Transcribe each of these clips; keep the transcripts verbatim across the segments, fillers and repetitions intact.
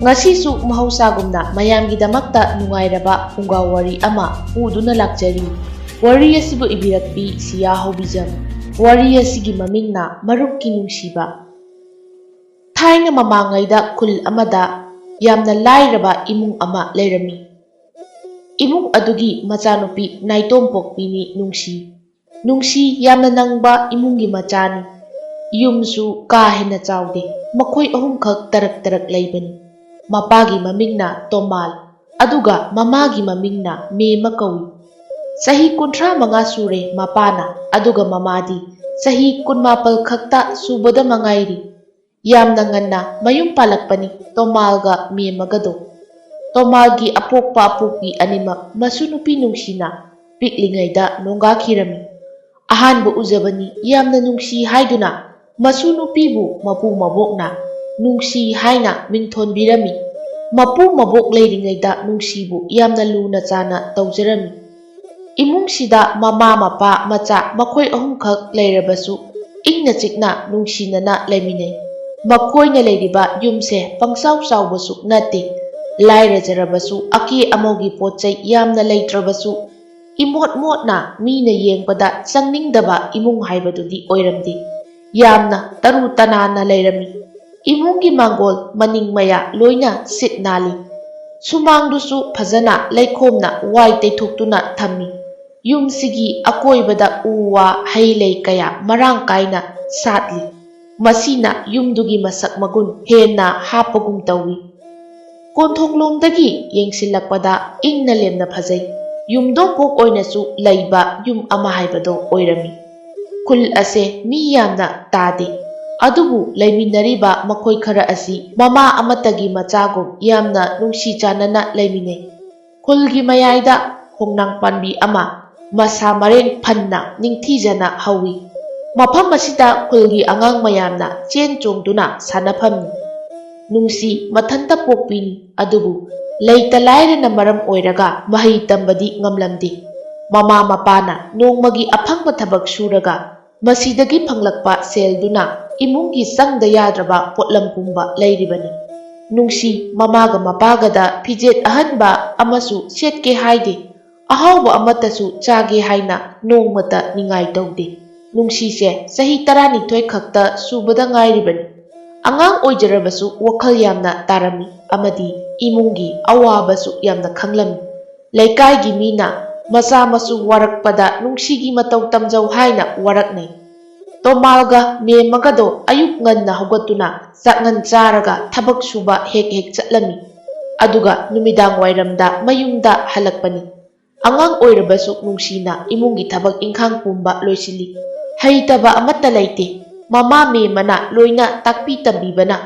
ꯉꯁꯤꯁꯨ ꯃꯍꯧꯁꯥꯒꯨꯝꯅ ꯃꯌꯥꯝꯒꯤꯗꯃꯛꯇ ꯅꯨꯡꯉꯥꯏꯔꯕ ꯐꯨꯡꯒꯥ ꯋꯥꯔꯤ ꯑꯃ ꯄꯨꯗꯨꯅ ꯂꯥꯛꯆꯔꯤ꯫ ꯋꯥꯔꯤ ꯑꯁꯤꯕꯨ ꯏꯕꯤꯔꯛꯄꯤ ꯁꯤꯌꯥ ꯍꯧꯕꯤꯖꯝ꯫ ꯋꯥꯔꯤ ꯑꯁꯤꯒꯤ ꯃꯃꯤꯡꯅ ꯃꯔꯨꯞꯀꯤ ꯅꯨꯡꯁꯤꯕ꯫ ꯊꯥꯏꯅ ꯃꯃꯥꯡꯉꯩꯗ ꯈꯨꯜ ꯑꯃꯗ ꯌꯥꯝꯅ ꯂꯥꯏꯔꯕ ꯏꯃꯨꯡ ꯑꯃ ꯂꯩꯔꯝꯃꯤ꯫ ꯏꯃꯨꯡ ꯑꯗꯨꯒꯤ ꯃꯆꯥꯅꯨꯄꯤ ꯅꯥꯏꯇꯣꯝ ꯄꯣꯛꯄꯤꯅꯤ ꯅꯨꯡꯁꯤ꯫ ꯅꯨꯡꯁꯤ ꯌꯥꯝꯅ ꯅꯪꯕ ꯏꯃꯨꯡꯒꯤ ꯃꯆꯥꯅꯤ꯫ ꯌꯨꯝꯁꯨ ꯀꯥ ꯍꯦꯟꯅ ꯆꯥꯎꯗꯦ꯫ ꯃꯈꯣꯏ ꯑꯍꯨꯝꯈꯛ ꯇꯔꯛ ꯇꯔꯛ ꯂꯩꯕꯅꯤ꯫ ꯃꯄꯥꯒꯤ ꯃꯃꯤꯡꯅ ꯇꯣꯃꯥꯜ, ꯑꯗꯨꯒ ꯃꯃꯥꯒꯤ ꯃꯃꯤꯡꯅ ꯃꯦꯃ ꯀꯧꯏ꯫ ꯆꯍꯤ ꯀꯨꯟꯊ꯭ꯔꯥ ꯃꯉꯥ ꯁꯨꯔꯦ ꯃꯄꯥꯅ, ꯑꯗꯨꯒ ꯃꯃꯥꯗꯤ ꯆꯍꯤ ꯀꯨꯟꯃꯥꯄꯜ ꯈꯛꯇ ꯁꯨꯕꯗ ꯃꯉꯥꯏꯔꯤ꯫ ꯌꯥꯝꯅ ꯉꯟꯅ ꯃꯌꯨꯝ ꯄꯥꯜꯂꯛꯄꯅꯤ ꯇꯣꯃꯥꯜꯒ ꯃꯦꯃꯒꯗꯣ꯫ ꯇꯣꯃꯥꯜꯒꯤ ꯑꯄꯣꯛꯄ ꯑꯄꯣꯛꯄꯤ ꯑꯅꯤꯃꯛ ꯃꯁꯨ ꯅꯨꯄꯤ ꯅꯨꯡꯁꯤꯅ ꯄꯤꯛꯂꯤꯉꯩꯗ ꯅꯣꯡꯒꯥꯈꯤꯔꯝꯃꯤ꯫ ꯑꯍꯥꯟꯕ ꯎꯖꯕꯅꯤ ꯌꯥꯝꯅ ꯅꯨꯡꯁꯤ ꯍꯥꯏꯗꯨꯅ ꯃꯁꯨ ꯅꯨꯄꯤꯕꯨ ꯃꯄꯨ ꯃꯕꯣꯛꯅ ꯅꯨꯡꯁꯤ ꯍꯥꯏꯅ ꯃꯤꯡꯊꯣꯟꯕꯤꯔꯝꯃꯤ꯫ ꯃꯄꯨ ꯃꯕꯣꯛ ꯂꯩꯔꯤꯉꯩꯗ ꯅꯨꯡꯁꯤꯕꯨ ꯌꯥꯝꯅ ꯂꯨꯅ ꯆꯥꯅ ꯇꯧꯖꯔꯝꯃꯤ꯫ ꯏꯃꯨꯡꯁꯤꯗ ꯃꯃꯥ ꯃꯄꯥ ꯃꯆꯥ ꯃꯈꯣꯏ ꯑꯍꯨꯝꯈꯛ ꯂꯩꯔꯕꯁꯨ ꯏꯪꯅ ꯆꯤꯛꯅ ꯅꯨꯡꯁꯤꯅꯅ ꯂꯩꯃꯤꯟꯅꯩ꯫ ꯃꯈꯣꯏꯅ ꯂꯩꯔꯤꯕ ꯌꯨꯝꯁꯦ ꯄꯪꯆꯥꯎ ꯆꯥꯎꯕꯁꯨ ꯅꯠꯇꯦ꯫ ꯂꯥꯏꯔꯖꯔꯕꯁꯨ ꯑꯀꯦ ꯑꯃꯧꯒꯤ ꯄꯣꯠ ꯆꯩ ꯌꯥꯝꯅ ꯂꯩꯇ꯭ꯔꯕꯁꯨ ꯏꯃꯣꯠ ꯃꯣꯠꯅ ꯃꯤꯅ ꯌꯦꯡꯕꯗ ꯆꯪꯅꯤꯡꯗꯕ ꯏꯃꯨꯡ ꯍꯥꯏꯕꯗꯨꯗꯤ ꯑꯣꯏꯔꯝꯗꯦ꯫ ꯌꯥꯝꯅ ꯇꯔꯨ ꯇꯅꯥꯟꯅ ꯂꯩꯔꯝꯃꯤ꯫ ꯏꯃꯨꯡꯒꯤ ꯃꯥꯡꯒꯣꯜ ꯃꯅꯤꯡ ꯃꯌꯥ ꯂꯣꯏꯅ ꯁꯤꯠ ꯅꯥꯜꯂꯤ꯫ ꯁꯨꯃꯥꯡꯗꯨꯁꯨ ꯐꯖꯅ ꯂꯩꯈꯣꯝꯅ ꯋꯥꯏ ꯇꯩꯊꯣꯛꯇꯨꯅ ꯊꯝꯃꯤ꯫ ꯌꯨꯝꯁꯤꯒꯤ ꯑꯀꯣꯏꯕꯗ ꯎ ꯋꯥ ꯍꯩ ꯂꯩ ꯀꯌꯥ ꯃꯔꯥꯡ ꯀꯥꯏꯅ ꯁꯥꯠꯂꯤ꯫ ꯃꯁꯤꯅ ꯌꯨꯝꯗꯨꯒꯤ ꯃꯁꯛ ꯃꯒꯨꯟ ꯍꯦꯟꯅ ꯍꯥꯞꯄꯒꯨꯝ ꯇꯧꯏ꯫ ꯀꯣꯟꯊꯣꯡꯂꯣꯝꯗꯒꯤ ꯌꯦꯡꯁꯤꯜꯂꯛꯄꯗ ꯏꯪꯅ ꯂꯦꯝꯅ ꯐꯖꯩ꯫ ꯌꯨꯝꯗꯣꯡꯄꯣꯛ ꯑꯣꯏꯅꯁꯨ ꯂꯩꯕ ꯌꯨꯝ ꯑꯃ ꯍꯥꯏꯕꯗꯣ ꯑꯣꯏꯔꯝꯃꯤ꯫ ꯈꯨꯜ ꯑꯁꯦ ꯃꯤ ꯌꯥꯝꯅ ꯇꯥꯗꯦ꯫ ꯑꯗꯨꯕꯨ ꯂꯩꯃꯤꯟꯅꯔꯤꯕ ꯃꯈꯣꯏ ꯈꯔ ꯑꯁꯤ ꯃꯃꯥ ꯑꯃꯠꯇꯒꯤ ꯃꯆꯥꯒꯨꯝ ꯌꯥꯝꯅ ꯅꯨꯡꯁꯤ ꯆꯥꯟꯅꯅ ꯂꯩꯃꯤꯟꯅꯩ꯫ ꯈꯨꯜꯒꯤ ꯃꯌꯥꯏꯗ ꯈꯣꯡꯅꯥꯡ ꯄꯥꯟꯕꯤ ꯑꯃ ꯃꯁꯥ ꯃꯔꯦꯡ ꯐꯟꯅ ꯅꯤꯡꯊꯤꯖꯅ ꯍꯧꯏ꯫ ꯃꯐꯝ ꯑꯁꯤꯗ ꯈꯨꯜꯒꯤ ꯑꯉꯥꯡ ꯃꯌꯥꯝꯅ ꯆꯦꯟ ꯆꯣꯡꯗꯨꯅ ꯁꯥꯟꯅꯐꯝꯅꯤ꯫ ꯅꯨꯡꯁꯤ ꯃꯊꯟꯇ ꯄꯣꯛꯄꯤꯅꯤ, ꯑꯗꯨꯕꯨ ꯂꯩꯇ ꯂꯥꯏꯔꯅ ꯃꯔꯝ ꯑꯣꯏꯔꯒ ꯃꯍꯩ ꯇꯝꯕꯗꯤ ꯉꯝꯂꯝꯗꯦ꯫ ꯃꯃꯥ ꯃꯄꯥꯅ ꯅꯣꯡꯃꯒꯤ ꯑꯐꯪꯕ ꯊꯕꯛ ꯁꯨꯔꯒ ꯃꯁꯤꯗꯒꯤ ꯐꯪꯂꯛꯄ ꯁꯦꯜꯗꯨꯅ ꯏꯃꯨꯡꯒꯤ ꯆꯪꯗ ꯌꯥꯗ꯭ꯔꯕ ꯄꯣꯠꯂꯝ ꯄꯨꯝꯕ ꯂꯩꯔꯤꯕꯅꯤ꯫ ꯅꯨꯡꯁꯤ ꯃꯃꯥꯒ ꯃꯄꯥꯒꯗ ꯐꯤꯖꯦꯠ ꯑꯍꯟꯕ ꯑꯃꯁꯨ ꯁꯦꯠꯀꯦ ꯍꯥꯏꯗꯦ, ꯑꯍꯥꯎꯕ ꯑꯃꯠꯇꯁꯨ ꯆꯥꯒꯦ ꯍꯥꯏꯅ ꯅꯣꯡꯃꯇ ꯅꯤꯡꯉꯥꯏ ꯇꯧꯗꯦ꯫ ꯅꯨꯡꯁꯤꯁꯦ ꯆꯍꯤ ꯇꯔꯥꯅꯤꯊꯣꯏ ꯈꯛꯇ ꯁꯨꯕꯗ ꯉꯥꯏꯔꯤꯕꯅꯤ꯫ ꯑꯉꯥꯡ ꯑꯣꯏꯖꯔꯕꯁꯨ ꯋꯥꯈꯜ ꯌꯥꯝꯅ ꯇꯥꯔꯝꯃꯤ ꯑꯃꯗꯤ ꯏꯃꯨꯡꯒꯤ ꯑꯋꯥꯕꯁꯨ ꯌꯥꯝꯅ ꯈꯪꯂꯝꯃꯤ꯫ ꯂꯩꯀꯥꯏꯒꯤ ꯃꯤꯅ ꯃꯆꯥ ꯃꯁꯨ ꯋꯥꯔꯛꯄꯗ ꯅꯨꯡꯁꯤꯒꯤ ꯃꯇꯧ ꯇꯝꯖꯧ ꯍꯥꯏꯅ ꯋꯥꯔꯛꯅꯩ꯫ ꯇꯣꯃꯥꯜꯒ ꯃꯦꯝꯃꯒꯗꯣ ꯑꯌꯨꯛ ꯉꯟꯅ ꯍꯧꯒꯠꯇꯨꯅ ꯆꯥꯛꯉꯟ ꯆꯥꯔꯒ ꯊꯕꯛ ꯁꯨꯕ ꯍꯦꯛ ꯍꯦꯛ ꯆꯠꯂꯝꯃꯤ꯫ ꯑꯗꯨꯒ ꯅꯨꯃꯤꯗꯥꯡ ꯋꯥꯏꯔꯝꯗ ꯃꯌꯨꯝꯗ ꯍꯜꯂꯛꯄꯅꯤ꯫ ꯑꯉꯥꯡ ꯑꯣꯏꯔꯕꯁꯨ ꯅꯨꯡꯁꯤꯅ ꯏꯃꯨꯡꯒꯤ ꯊꯕꯛ ꯏꯪꯈꯥꯡ ꯄꯨꯝꯕ ꯂꯣꯏꯁꯤꯜꯂꯤ꯫ ꯍꯩꯇꯕ ꯑꯃꯠꯇ ꯂꯩꯇꯦ꯫ ꯃꯃꯥ ꯃꯦꯝꯃꯅ ꯂꯣꯏꯅ ꯇꯥꯛꯄꯤ ꯇꯝꯕꯤꯕꯅ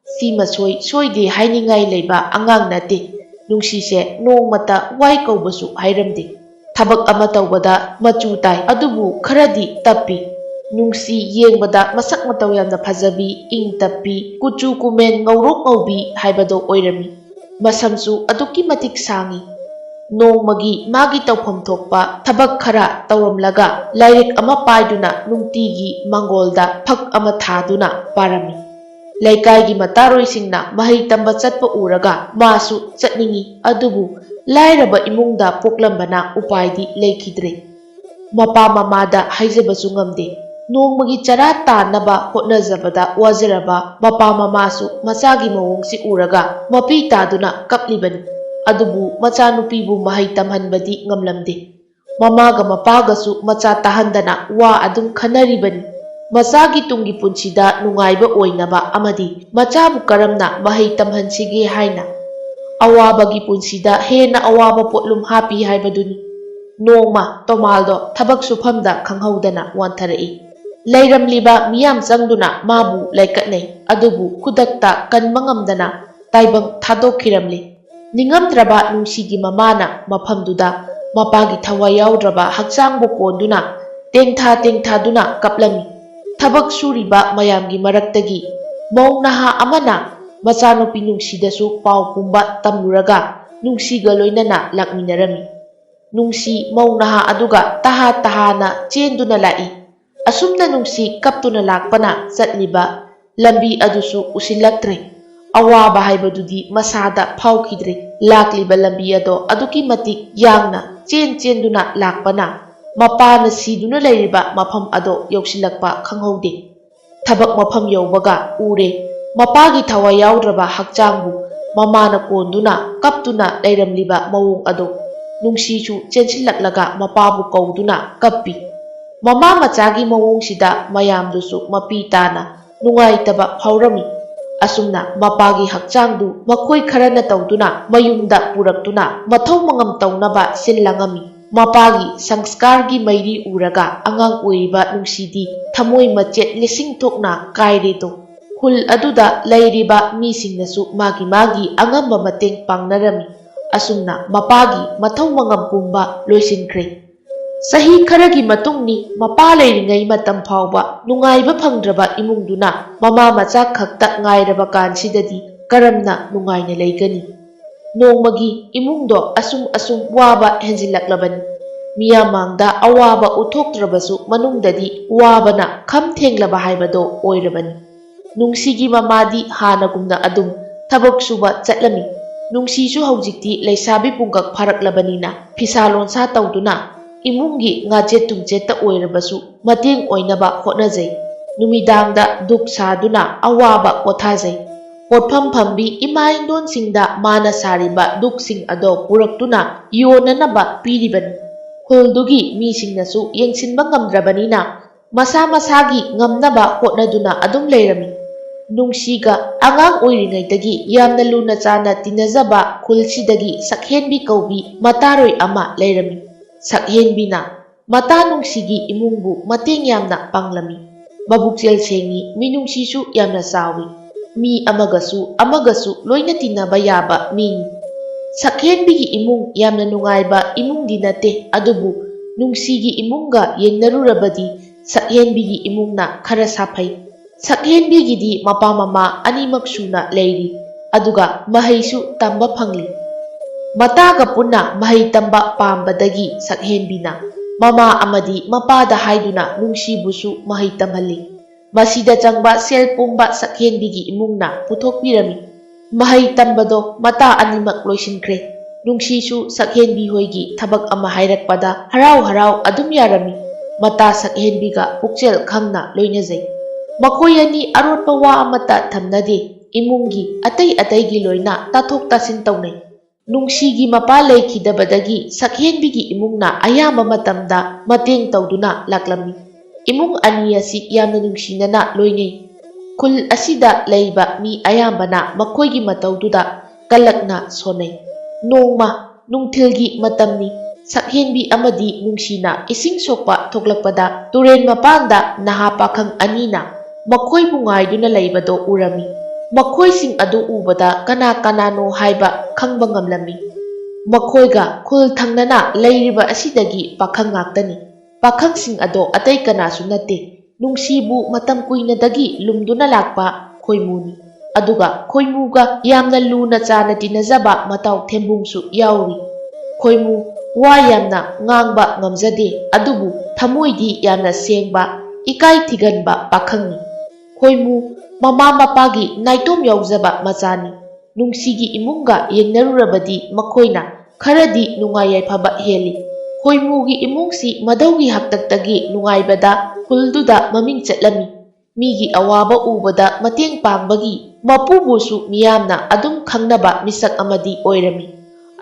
ꯁꯤꯃ ꯁꯣꯏ ꯁꯣꯏꯗꯦ ꯍꯥꯏꯅꯤꯡꯉꯥꯏ ꯂꯩꯕ ꯑꯉꯥꯡ ꯅꯠꯇꯦ꯫ ꯅꯨꯡꯁꯤꯁꯦ ꯅꯣꯡꯃꯇ ꯋꯥꯏ ꯀꯧꯕꯁꯨ ꯍꯥꯏꯔꯝꯗꯦ꯫ ꯊꯕꯛ ꯑꯃ ꯇꯧꯕꯗ ꯃꯆꯨ ꯇꯥꯏ, ꯑꯗꯨꯕꯨ ꯈꯔꯗꯤ ꯇꯞꯄꯤ꯫ ꯅꯨꯡꯁꯤ ꯌꯦꯡꯕꯗ ꯃꯁꯛ ꯃꯇꯧ ꯌꯥꯝꯅ ꯐꯖꯕꯤ, ꯏꯪ ꯇꯞꯄꯤ, ꯀꯨꯆꯨ ꯀꯨꯃꯦꯟ ꯉꯧꯔꯣꯛ ꯉꯧꯕꯤ ꯍꯥꯏꯕꯗꯣ ꯑꯣꯏꯔꯝꯃꯤ꯫ ꯃꯁꯝꯁꯨ ꯑꯗꯨꯛꯀꯤ ꯃꯇꯤꯛ ꯁꯥꯡꯉꯤ꯫ ꯅꯣꯡꯃꯒꯤ ꯃꯥꯒꯤ ꯇꯧꯐꯝ ꯊꯣꯛꯄ ꯊꯕꯛ ꯈꯔ ꯇꯧꯔꯝꯂꯒ ꯂꯥꯏꯔꯤꯛ ꯑꯃ ꯄꯥꯏꯗꯨꯅ ꯅꯨꯡꯇꯤꯒꯤ ꯃꯥꯡꯒꯣꯜꯗ ꯐꯛ ꯑꯃ ꯊꯥꯗꯨꯅ ꯄꯥꯔꯝꯃꯤ꯫ ꯂꯩꯀꯥꯏꯒꯤ ꯃꯇꯥꯔꯣꯏꯁꯤꯡꯅ ꯃꯍꯩ ꯇꯝꯕ ꯆꯠꯄ ꯎꯔꯒ ꯃꯥꯁꯨ ꯆꯠꯅꯤꯡꯏ, ꯑꯗꯨꯕꯨ ꯂꯥꯏꯔꯕ ꯏꯃꯨꯡꯗ ꯄꯣꯛꯂꯝꯕꯅ ꯎꯄꯥꯏꯗꯤ ꯂꯩꯈꯤꯗ꯭ꯔꯦ꯫ ꯃꯄꯥ ꯃꯃꯥꯗ ꯍꯥꯏꯖꯕꯁꯨ ꯉꯝꯗꯦ꯫ ꯅꯣꯡꯃꯒꯤ ꯆꯔꯥ ꯇꯥꯟꯅꯕ ꯍꯣꯠꯅꯖꯕꯗ ꯋꯥꯖꯔꯕ ꯃꯄꯥ ꯃꯃꯥꯁꯨ ꯃꯆꯥꯒꯤ ꯃꯑꯣꯡꯁꯤ ꯎꯔꯒ ꯃꯄꯤ ꯇꯥꯗꯨꯅ ꯀꯞꯂꯤꯕꯅꯤ꯫ ꯑꯗꯨꯕꯨ ꯃꯆꯥꯅꯨꯄꯤꯕꯨ ꯃꯍꯩ ꯇꯝꯍꯟꯕꯗꯤ ꯉꯝꯂꯝꯗꯦ꯫ ꯃꯃꯥꯒ ꯃꯄꯥꯒꯁꯨ ꯃꯆꯥ ꯇꯥꯍꯟꯗꯅ ꯋꯥ ꯑꯗꯨꯝ ꯈꯟꯅꯔꯤꯕꯅꯤ꯫ ꯃꯆꯥꯒꯤ ꯇꯨꯡꯒꯤ ꯄꯨꯟꯁꯤꯗ ꯅꯨꯡꯉꯥꯏꯕ ꯑꯣꯏꯅꯕ ꯑꯃꯗꯤ ꯃꯆꯥꯕꯨ ꯀꯔꯝꯅ ꯃꯍꯩ ꯇꯝꯍꯟꯁꯤꯒꯦ ꯍꯥꯏꯅ꯫ ꯑꯋꯥꯕꯒꯤ ꯄꯨꯟꯁꯤꯗ ꯍꯦꯟꯅ ꯑꯋꯥꯕ ꯄꯣꯠꯂꯨꯝ ꯍꯥꯞꯄꯤ ꯍꯥꯏꯕꯗꯨꯅꯤ꯫ ꯅꯣꯡꯃ ꯇꯣꯃꯥꯜꯗꯣ ꯊꯕꯛ ꯁꯨꯐꯝꯗ ꯈꯪꯍꯧꯗꯅ ꯋꯥꯟꯊꯔꯛꯏ꯫ ꯂꯩꯔꯝꯂꯤꯕ ꯃꯤꯌꯥꯝ ꯆꯪꯗꯨꯅ ꯃꯥꯕꯨ ꯂꯩꯀꯠꯅꯩ, ꯑꯗꯨꯕꯨ ꯈꯨꯗꯛꯇ ꯀꯟꯕ ꯉꯝꯗꯅ ꯇꯥꯏꯕꯪ ꯊꯥꯗꯣꯛꯈꯤꯔꯝꯂꯤ꯫ ꯅꯤꯡꯉꯝꯗ꯭ꯔꯕ ꯅꯨꯡꯁꯤꯒꯤ ꯃꯃꯥꯅ ꯃꯐꯝꯗꯨꯗ ꯃꯄꯥꯒꯤ ꯊꯋꯥꯏ ꯌꯥꯎꯗ꯭ꯔꯕ ꯍꯛꯆꯥꯡꯕꯨ ꯀꯣꯟꯗꯨꯅ ꯇꯦꯡꯊꯥ ꯇꯦꯡꯊꯥꯗꯨꯅ ꯀꯞꯂꯝꯃꯤ꯫ ꯊꯕꯛ ꯁꯨꯔꯤꯕ ꯃꯌꯥꯝꯒꯤ ꯃꯔꯛꯇꯒꯤ ꯃꯧ ꯅꯍꯥ ꯑꯃꯅ ꯃꯆꯥꯅꯨꯄꯤ ꯅꯨꯡꯁꯤꯗꯁꯨ ꯄꯥꯎ ꯄꯨꯝꯕ ꯇꯝꯂꯨꯔꯒ ꯅꯨꯡꯁꯤꯒ ꯂꯣꯏꯅꯅ ꯂꯥꯛꯃꯤꯟꯅꯔꯝꯃꯤ꯫ ꯅꯨꯡꯁꯤ ꯃꯧ ꯅꯍꯥ ꯑꯗꯨꯒ ꯇꯍꯥ ꯇꯍꯥꯅ ꯆꯦꯟꯗꯨꯅ ꯂꯥꯛꯏ꯫ ꯑꯁꯨꯝꯅ ꯅꯨꯡꯁꯤ ꯀꯞꯇꯨꯅ ꯂꯥꯛꯄꯅ ꯆꯠꯂꯤꯕ ꯂꯝꯕꯤ ꯑꯗꯨꯁꯨ ꯎꯁꯤꯜꯂꯛꯇ꯭ꯔꯦ꯫ ꯑꯋꯥꯕ ꯍꯥꯏꯕꯗꯨꯗꯤ ꯃꯁꯥꯗ ꯐꯥꯎꯈꯤꯗ꯭ꯔꯦ꯫ ꯂꯥꯛꯂꯤꯕ ꯂꯝꯕꯤ ꯑꯗꯣ ꯑꯗꯨꯛꯀꯤ ꯃꯇꯤꯛ ꯌꯥꯡꯅ ꯆꯦꯟ ꯆꯦꯟꯗꯨꯅ ꯂꯥꯛꯄꯅ ꯃꯄꯥꯅ ꯁꯤꯗꯨꯅ ꯂꯩꯔꯤꯕ ꯃꯐꯝ ꯑꯗꯣ ꯌꯧꯁꯤꯜꯂꯛꯄ ꯈꯪꯍꯧꯗꯦ꯫ ꯊꯕꯛ ꯃꯐꯝ ꯌꯧꯕꯒ ꯎꯔꯦ, ꯃꯄꯥꯒꯤ ꯊꯋꯥꯏ ꯌꯥꯎꯗ꯭ꯔꯕ ꯍꯛꯆꯥꯡꯕꯨ ꯃꯃꯥꯅ ꯀꯣꯟꯗꯨꯅ ꯀꯞꯇꯨꯅ ꯂꯩꯔꯝꯂꯤꯕ ꯃꯑꯣꯡ ꯑꯗꯣ꯫ ꯅꯨꯡꯁꯤꯁꯨ ꯆꯦꯟꯁꯤꯜꯂꯛꯂꯒ ꯃꯄꯥꯕꯨ ꯀꯧꯗꯨꯅ ꯀꯞꯄꯤ꯫ ꯃꯃꯥ ꯃꯆꯥꯒꯤ ꯃꯑꯣꯡꯁꯤꯗ ꯃꯌꯥꯝꯗꯨꯁꯨ ꯃꯄꯤ ꯇꯥꯅ ꯅꯨꯡꯉꯥꯏꯇꯕ ꯐꯥꯎꯔꯝꯃꯤ꯫ ꯑꯁꯨꯝꯅ ꯃꯄꯥꯒꯤ ꯍꯛꯆꯥꯡꯗꯨ ꯃꯈꯣꯏ ꯈꯔꯅ ꯇꯧꯗꯨꯅ ꯃꯌꯨꯝꯗ ꯄꯨꯔꯛꯇꯨꯅ ꯃꯊꯧ ꯃꯉꯝ ꯇꯧꯅꯕ ꯁꯤꯜ ꯂꯥꯡꯉꯝꯃꯤ꯫ ꯃꯄꯥꯒꯤ ꯁꯪꯁꯀꯥꯔꯒꯤ ꯃꯩꯔꯤ ꯎꯔꯒ ꯑꯉꯥꯡ ꯑꯣꯏꯔꯤꯕ ꯅꯨꯡꯁꯤꯗꯤ ꯊꯃꯣꯏ ꯃꯆꯦꯠ ꯂꯤꯁꯤꯡ ꯊꯣꯛꯅ ꯀꯥꯏꯔꯦꯗꯣ꯫ ꯈꯨꯜ ꯑꯗꯨꯗ ꯂꯩꯔꯤꯕ ꯃꯤꯁꯤꯡꯅꯁꯨ ꯃꯥꯒꯤ ꯃꯥꯒꯤ ꯑꯉꯝꯕ ꯃꯇꯦꯡ ꯄꯥꯡꯅꯔꯝꯃꯤ꯫ ꯑꯁꯨꯝꯅ ꯃꯄꯥꯒꯤ ꯃꯊꯧ ꯃꯉꯝ ꯄꯨꯝꯕ ꯂꯣꯏꯁꯤꯟꯈ꯭ꯔꯦ꯫ ꯆꯍꯤ ꯈꯔꯒꯤ ꯃꯇꯨꯡꯅꯤ, ꯃꯄꯥ ꯂꯩꯔꯤꯉꯩ ꯃꯇꯝ ꯐꯥꯎꯕ ꯅꯨꯡꯉꯥꯏꯕ ꯐꯪꯗ꯭ꯔꯕ ꯏꯃꯨꯡꯗꯨꯅ ꯃꯃꯥ ꯃꯆꯥ ꯈꯛꯇ ꯉꯥꯏꯔꯕ ꯀꯥꯟꯁꯤꯗꯗꯤ ꯀꯔꯝꯅ ꯅꯨꯡꯉꯥꯏꯅ ꯂꯩꯒꯅꯤ? ꯅꯣꯡꯃꯒꯤ ꯏꯃꯨꯡꯗꯣ ꯑꯁꯨꯝ ꯑꯁꯨꯝ ꯋꯥꯕ ꯍꯦꯟꯖꯤꯜꯂꯛꯂꯕꯅꯤ꯫ ꯃꯤꯌꯥꯝ ꯃꯥꯡꯗ ꯑꯋꯥꯕ ꯎꯠꯊꯣꯛꯇ꯭ꯔꯕꯁꯨ ꯃꯅꯨꯡꯗꯗꯤ ꯋꯥꯕꯅ ꯈꯝ ꯊꯦꯡꯂꯕ ꯍꯥꯏꯕꯗꯣ ꯑꯣꯏꯔꯕꯅꯤ꯫ ꯅꯨꯡꯁꯤꯒꯤ ꯃꯃꯥꯗꯤ ꯍꯥꯟꯅꯒꯨꯝꯅ ꯑꯗꯨꯝ ꯊꯕꯛ ꯁꯨꯕ ꯆꯠꯂꯝꯃꯤ꯫ ꯅꯨꯡꯁꯤꯁꯨ ꯍꯧꯖꯤꯛꯇꯤ ꯂꯩꯁꯥꯕꯤ ꯄꯨꯡꯀꯛ ꯐꯥꯔꯛꯂꯕꯅꯤꯅ ꯐꯤꯁꯥ ꯂꯣꯟꯁꯥ ꯇꯧꯗꯨꯅ ꯏꯃꯨꯡꯒꯤ ꯉꯥꯆꯦꯠ ꯇꯨꯝꯆꯦꯠꯇ ꯑꯣꯏꯔꯕꯁꯨ ꯃꯇꯦꯡ ꯑꯣꯏꯅꯕ ꯍꯣꯠꯅꯖꯩ꯫ ꯅꯨꯃꯤꯗꯥꯡꯗ ꯙꯨꯛ ꯁꯥꯗꯨꯅ ꯑꯋꯥꯕ ꯄꯣꯊꯥꯖꯩ꯫ ꯄꯣꯠꯐꯝ ꯐꯝꯕꯤ ꯏꯃꯥ ꯏꯟꯗꯣꯟꯁꯤꯡꯗ ꯃꯥꯅ ꯁꯥꯔꯤꯕ ꯙꯨꯛꯁꯤꯡ ꯑꯗꯣ ꯄꯨꯔꯛꯇꯨꯅ ꯌꯣꯟꯅꯅꯕ ꯄꯤꯔꯤꯕꯅꯤ꯫ ꯈꯨꯜꯗꯨꯒꯤ ꯃꯤꯁꯤꯡꯅꯁꯨ ꯌꯦꯡꯁꯤꯟꯕ ꯉꯝꯗ꯭ꯔꯕꯅꯤꯅ ꯃꯁꯥ ꯃꯁꯥꯒꯤ ꯉꯝꯅꯕ ꯍꯣꯠꯅꯗꯨꯅ ꯑꯗꯨꯝ ꯂꯩꯔꯝꯃꯤ꯫ ꯅꯨꯡꯁꯤꯒ ꯑꯉꯥꯡ ꯑꯣꯏꯔꯤꯉꯩꯗꯒꯤ ꯌꯥꯝꯅ ꯂꯨꯅ ꯆꯥꯟꯅ ꯇꯤꯟꯅꯖꯕ ꯈꯨꯜꯁꯤꯗꯒꯤ ꯁꯛꯍꯦꯟꯕꯤ ꯀꯧꯕꯤ ꯃꯇꯥꯔꯣꯏ ꯑꯃ ꯂꯩꯔꯝꯃꯤ꯫ ꯁꯛꯍꯦꯟꯕꯤꯅ ꯃꯇꯥ ꯅꯨꯡꯁꯤꯒꯤ ꯏꯃꯨꯡꯕꯨ ꯃꯇꯦꯡ ꯌꯥꯝꯅ ꯄꯥꯡꯂꯝꯃꯤ꯫ ꯃꯕꯨꯛꯆꯦꯜ ꯁꯦꯡꯉꯤ, ꯃꯤꯅꯨꯡꯁꯤꯁꯨ ꯌꯥꯝꯅ ꯆꯥꯎꯏ꯫ ꯃꯤ ꯑꯃꯒꯁꯨ ꯑꯃꯒꯁꯨ ꯂꯣꯏꯅ ꯇꯤꯟꯅꯕ ꯌꯥꯕ ꯃꯤꯅꯤ꯫ ꯁꯛꯍꯦꯟꯕꯤꯒꯤ ꯏꯃꯨꯡ ꯌꯥꯝꯅ ꯅꯨꯡꯉꯥꯏꯕ ꯏꯃꯨꯡꯗꯤ ꯅꯠꯇꯦ, ꯑꯗꯨꯕꯨ ꯅꯨꯡꯁꯤꯒꯤ ꯏꯃꯨꯡꯒ ꯌꯦꯡꯅꯔꯨꯔꯕꯗꯤ ꯁꯛꯍꯦꯟꯕꯤꯒꯤ ꯏꯃꯨꯡꯅ ꯈꯔ ꯁꯥꯐꯩ꯫ ꯁꯛꯍꯦꯟꯕꯤꯒꯤꯗꯤ ꯃꯄꯥ ꯃꯃꯥ ꯑꯅꯤꯃꯛ ꯁꯨꯅ ꯂꯩꯔꯤ, ꯑꯗꯨꯒ ꯃꯍꯩꯁꯨ ꯇꯝꯕ ꯐꯪꯂꯤ꯫ ꯃꯇꯥꯒ ꯄꯨꯟꯅ ꯃꯍꯩ ꯇꯝꯕ ꯄꯥꯝꯕꯗꯒꯤ ꯁꯛꯍꯦꯟꯕꯤꯅ ꯃꯃꯥ ꯑꯃꯗꯤ ꯃꯄꯥꯗ ꯍꯥꯏꯗꯨꯅ ꯅꯨꯡꯁꯤꯕꯨꯁꯨ ꯃꯍꯩ ꯇꯝꯍꯜꯂꯤ꯫ ꯃꯁꯤꯗ ꯆꯪꯕ ꯁꯦꯜ ꯄꯨꯝꯕ ꯁꯛꯍꯦꯟꯕꯤꯒꯤ ꯏꯃꯨꯡꯅ ꯄꯨꯊꯣꯛꯄꯤꯔꯝꯃꯤ꯫ ꯃꯍꯩ ꯇꯝꯕꯗꯣ ꯃꯇꯥ ꯑꯅꯤꯃꯛ ꯂꯣꯏꯁꯤꯟꯈ꯭ꯔꯦ꯫ ꯅꯨꯡꯁꯤꯁꯨ ꯁꯛꯍꯦꯟꯕꯤ ꯍꯣꯏꯒꯤ ꯊꯕꯛ ꯑꯃ ꯍꯥꯏꯔꯛꯄꯗ ꯍꯔꯥꯎ ꯍꯔꯥꯎ ꯑꯗꯨꯝ ꯌꯥꯔꯝꯃꯤ꯫ ꯃꯇꯥ ꯁꯛꯍꯦꯟꯕꯤꯒ ꯄꯨꯛꯆꯦꯜ ꯈꯪꯅ ꯂꯣꯏꯅꯖꯩ꯫ ꯃꯈꯣꯏ ꯑꯅꯤ ꯑꯔꯣꯠꯄ ꯋꯥ ꯑꯃꯠꯇ ꯊꯝꯅꯗꯦ꯫ ꯏꯃꯨꯡꯒꯤ ꯑꯇꯩ ꯑꯇꯩꯒꯤ ꯂꯣꯏꯅ ꯇꯥꯊꯣꯛ ꯇꯥꯁꯤꯟ ꯇꯧꯅꯩ꯫ ꯅꯨꯡꯁꯤꯒꯤ ꯃꯄꯥ ꯂꯩꯈꯤꯗꯕꯗꯒꯤ ꯁꯛꯍꯦꯟꯕꯤꯒꯤ ꯏꯃꯨꯡꯅ ꯑꯌꯥꯝꯕ ꯃꯇꯝꯗ ꯃꯇꯦꯡ ꯇꯧꯗꯨꯅ ꯂꯥꯛꯂꯝꯃꯤ꯫ ꯏꯃꯨꯡ ꯑꯅꯤ ꯑꯁꯤ ꯌꯥꯝꯅ ꯅꯨꯡꯁꯤꯅꯅ ꯂꯣꯏꯅꯩ꯫ ꯈꯨꯜ ꯑꯁꯤꯗ ꯂꯩꯕ ꯃꯤ ꯑꯌꯥꯝꯕꯅ ꯃꯈꯣꯏꯒꯤ ꯃꯇꯧꯗꯨꯗ ꯀꯜꯂꯛꯅ ꯁꯣꯟꯅꯩ꯫ ꯅꯣꯡꯃ ꯅꯨꯡꯊꯤꯜꯒꯤ ꯃꯇꯝꯅꯤ꯫ ꯁꯛꯍꯦꯟꯕꯤ ꯑꯃꯗꯤ ꯅꯨꯡꯁꯤꯅ ꯏꯁꯤꯡ ꯁꯣꯛꯄ ꯊꯣꯛꯂꯛꯄꯗ ꯇꯨꯔꯦꯟ ꯃꯄꯥꯟꯗ ꯅꯍꯥ ꯄꯥꯈꯪ ꯑꯅꯤꯅ ꯃꯈꯣꯏꯕꯨ ꯉꯥꯏꯗꯨꯅ ꯂꯩꯕꯗꯣ ꯎꯔꯝꯃꯤ꯫ ꯃꯈꯣꯏꯁꯤꯡ ꯑꯗꯨ ꯎꯕꯗ ꯀꯅꯥ ꯀꯅꯥꯅꯣ ꯍꯥꯏꯕ ꯈꯪꯕ ꯉꯝꯂꯝꯃꯤ꯫ ꯃꯈꯣꯏꯒ ꯈꯨꯜ ꯊꯪꯅꯅ ꯂꯩꯔꯤꯕ ꯑꯁꯤꯗꯒꯤ ꯄꯥꯈꯪ ꯉꯥꯛꯇꯅꯤ꯫ ꯄꯥꯈꯪꯁꯤꯡ ꯑꯗꯣ ꯑꯇꯩ ꯀꯅꯥꯁꯨ ꯅꯠꯇꯦ꯫ ꯅꯨꯡꯁꯤꯕꯨ ꯃꯇꯝ ꯀꯨꯏꯅꯗꯒꯤ ꯂꯨꯝꯗꯨꯅ ꯂꯥꯛꯄ ꯈꯣꯏꯃꯨꯅꯤ꯫ ꯑꯗꯨꯒ ꯈꯣꯏꯃꯨꯒ ꯌꯥꯝꯅ ꯂꯨꯅ ꯆꯥꯅ ꯇꯤꯟꯅꯖꯕ ꯃꯇꯥꯎ ꯊꯦꯝꯕꯨꯡꯁꯨ ꯌꯥꯎꯔꯤ꯫ ꯈꯣꯏꯃꯨ ꯋꯥ ꯌꯥꯝꯅ ꯉꯥꯡꯕ ꯉꯝꯖꯗꯦ, ꯑꯗꯨꯕꯨ ꯊꯃꯣꯏꯗꯤ ꯌꯥꯝꯅ ꯁꯦꯡꯕ, ꯏꯀꯥꯏ ꯊꯤꯒꯟꯕ ꯄꯥꯈꯪꯅꯤ꯫ ꯈꯣꯏꯃꯨ ꯃꯃꯥ ꯃꯄꯥꯒꯤ ꯅꯥꯏꯇꯣꯝ ꯌꯥꯎꯖꯕ ꯃꯆꯥꯅꯤ꯫ ꯅꯨꯡꯁꯤꯒꯤ ꯏꯃꯨꯡꯒ ꯌꯦꯡꯅꯔꯨꯔꯕꯗꯤ ꯃꯈꯣꯏꯅ ꯈꯔꯗꯤ ꯅꯨꯡꯉꯥꯏ ꯌꯥꯏꯐꯕ ꯍꯦꯜꯂꯤ꯫ ꯈꯣꯏꯃꯨꯒꯤ ꯏꯃꯨꯡꯁꯤ ꯃꯙꯧꯒꯤ ꯍꯥꯛꯇꯛꯇꯒꯤ ꯅꯨꯡꯉꯥꯏꯕꯗ ꯈꯨꯜꯗꯨꯗ ꯃꯃꯤꯡ ꯆꯠꯂꯝꯃꯤ꯫ ꯃꯤꯒꯤ ꯑꯋꯥꯕ ꯎꯕꯗ ꯃꯇꯦꯡ ꯄꯥꯡꯕꯒꯤ ꯃꯄꯨꯕꯨꯁꯨ ꯃꯤꯌꯥꯝꯅ ꯑꯗꯨꯝ ꯈꯪꯅꯕ ꯃꯤꯁꯛ ꯑꯃꯗꯤ ꯑꯣꯏꯔꯝꯃꯤ꯫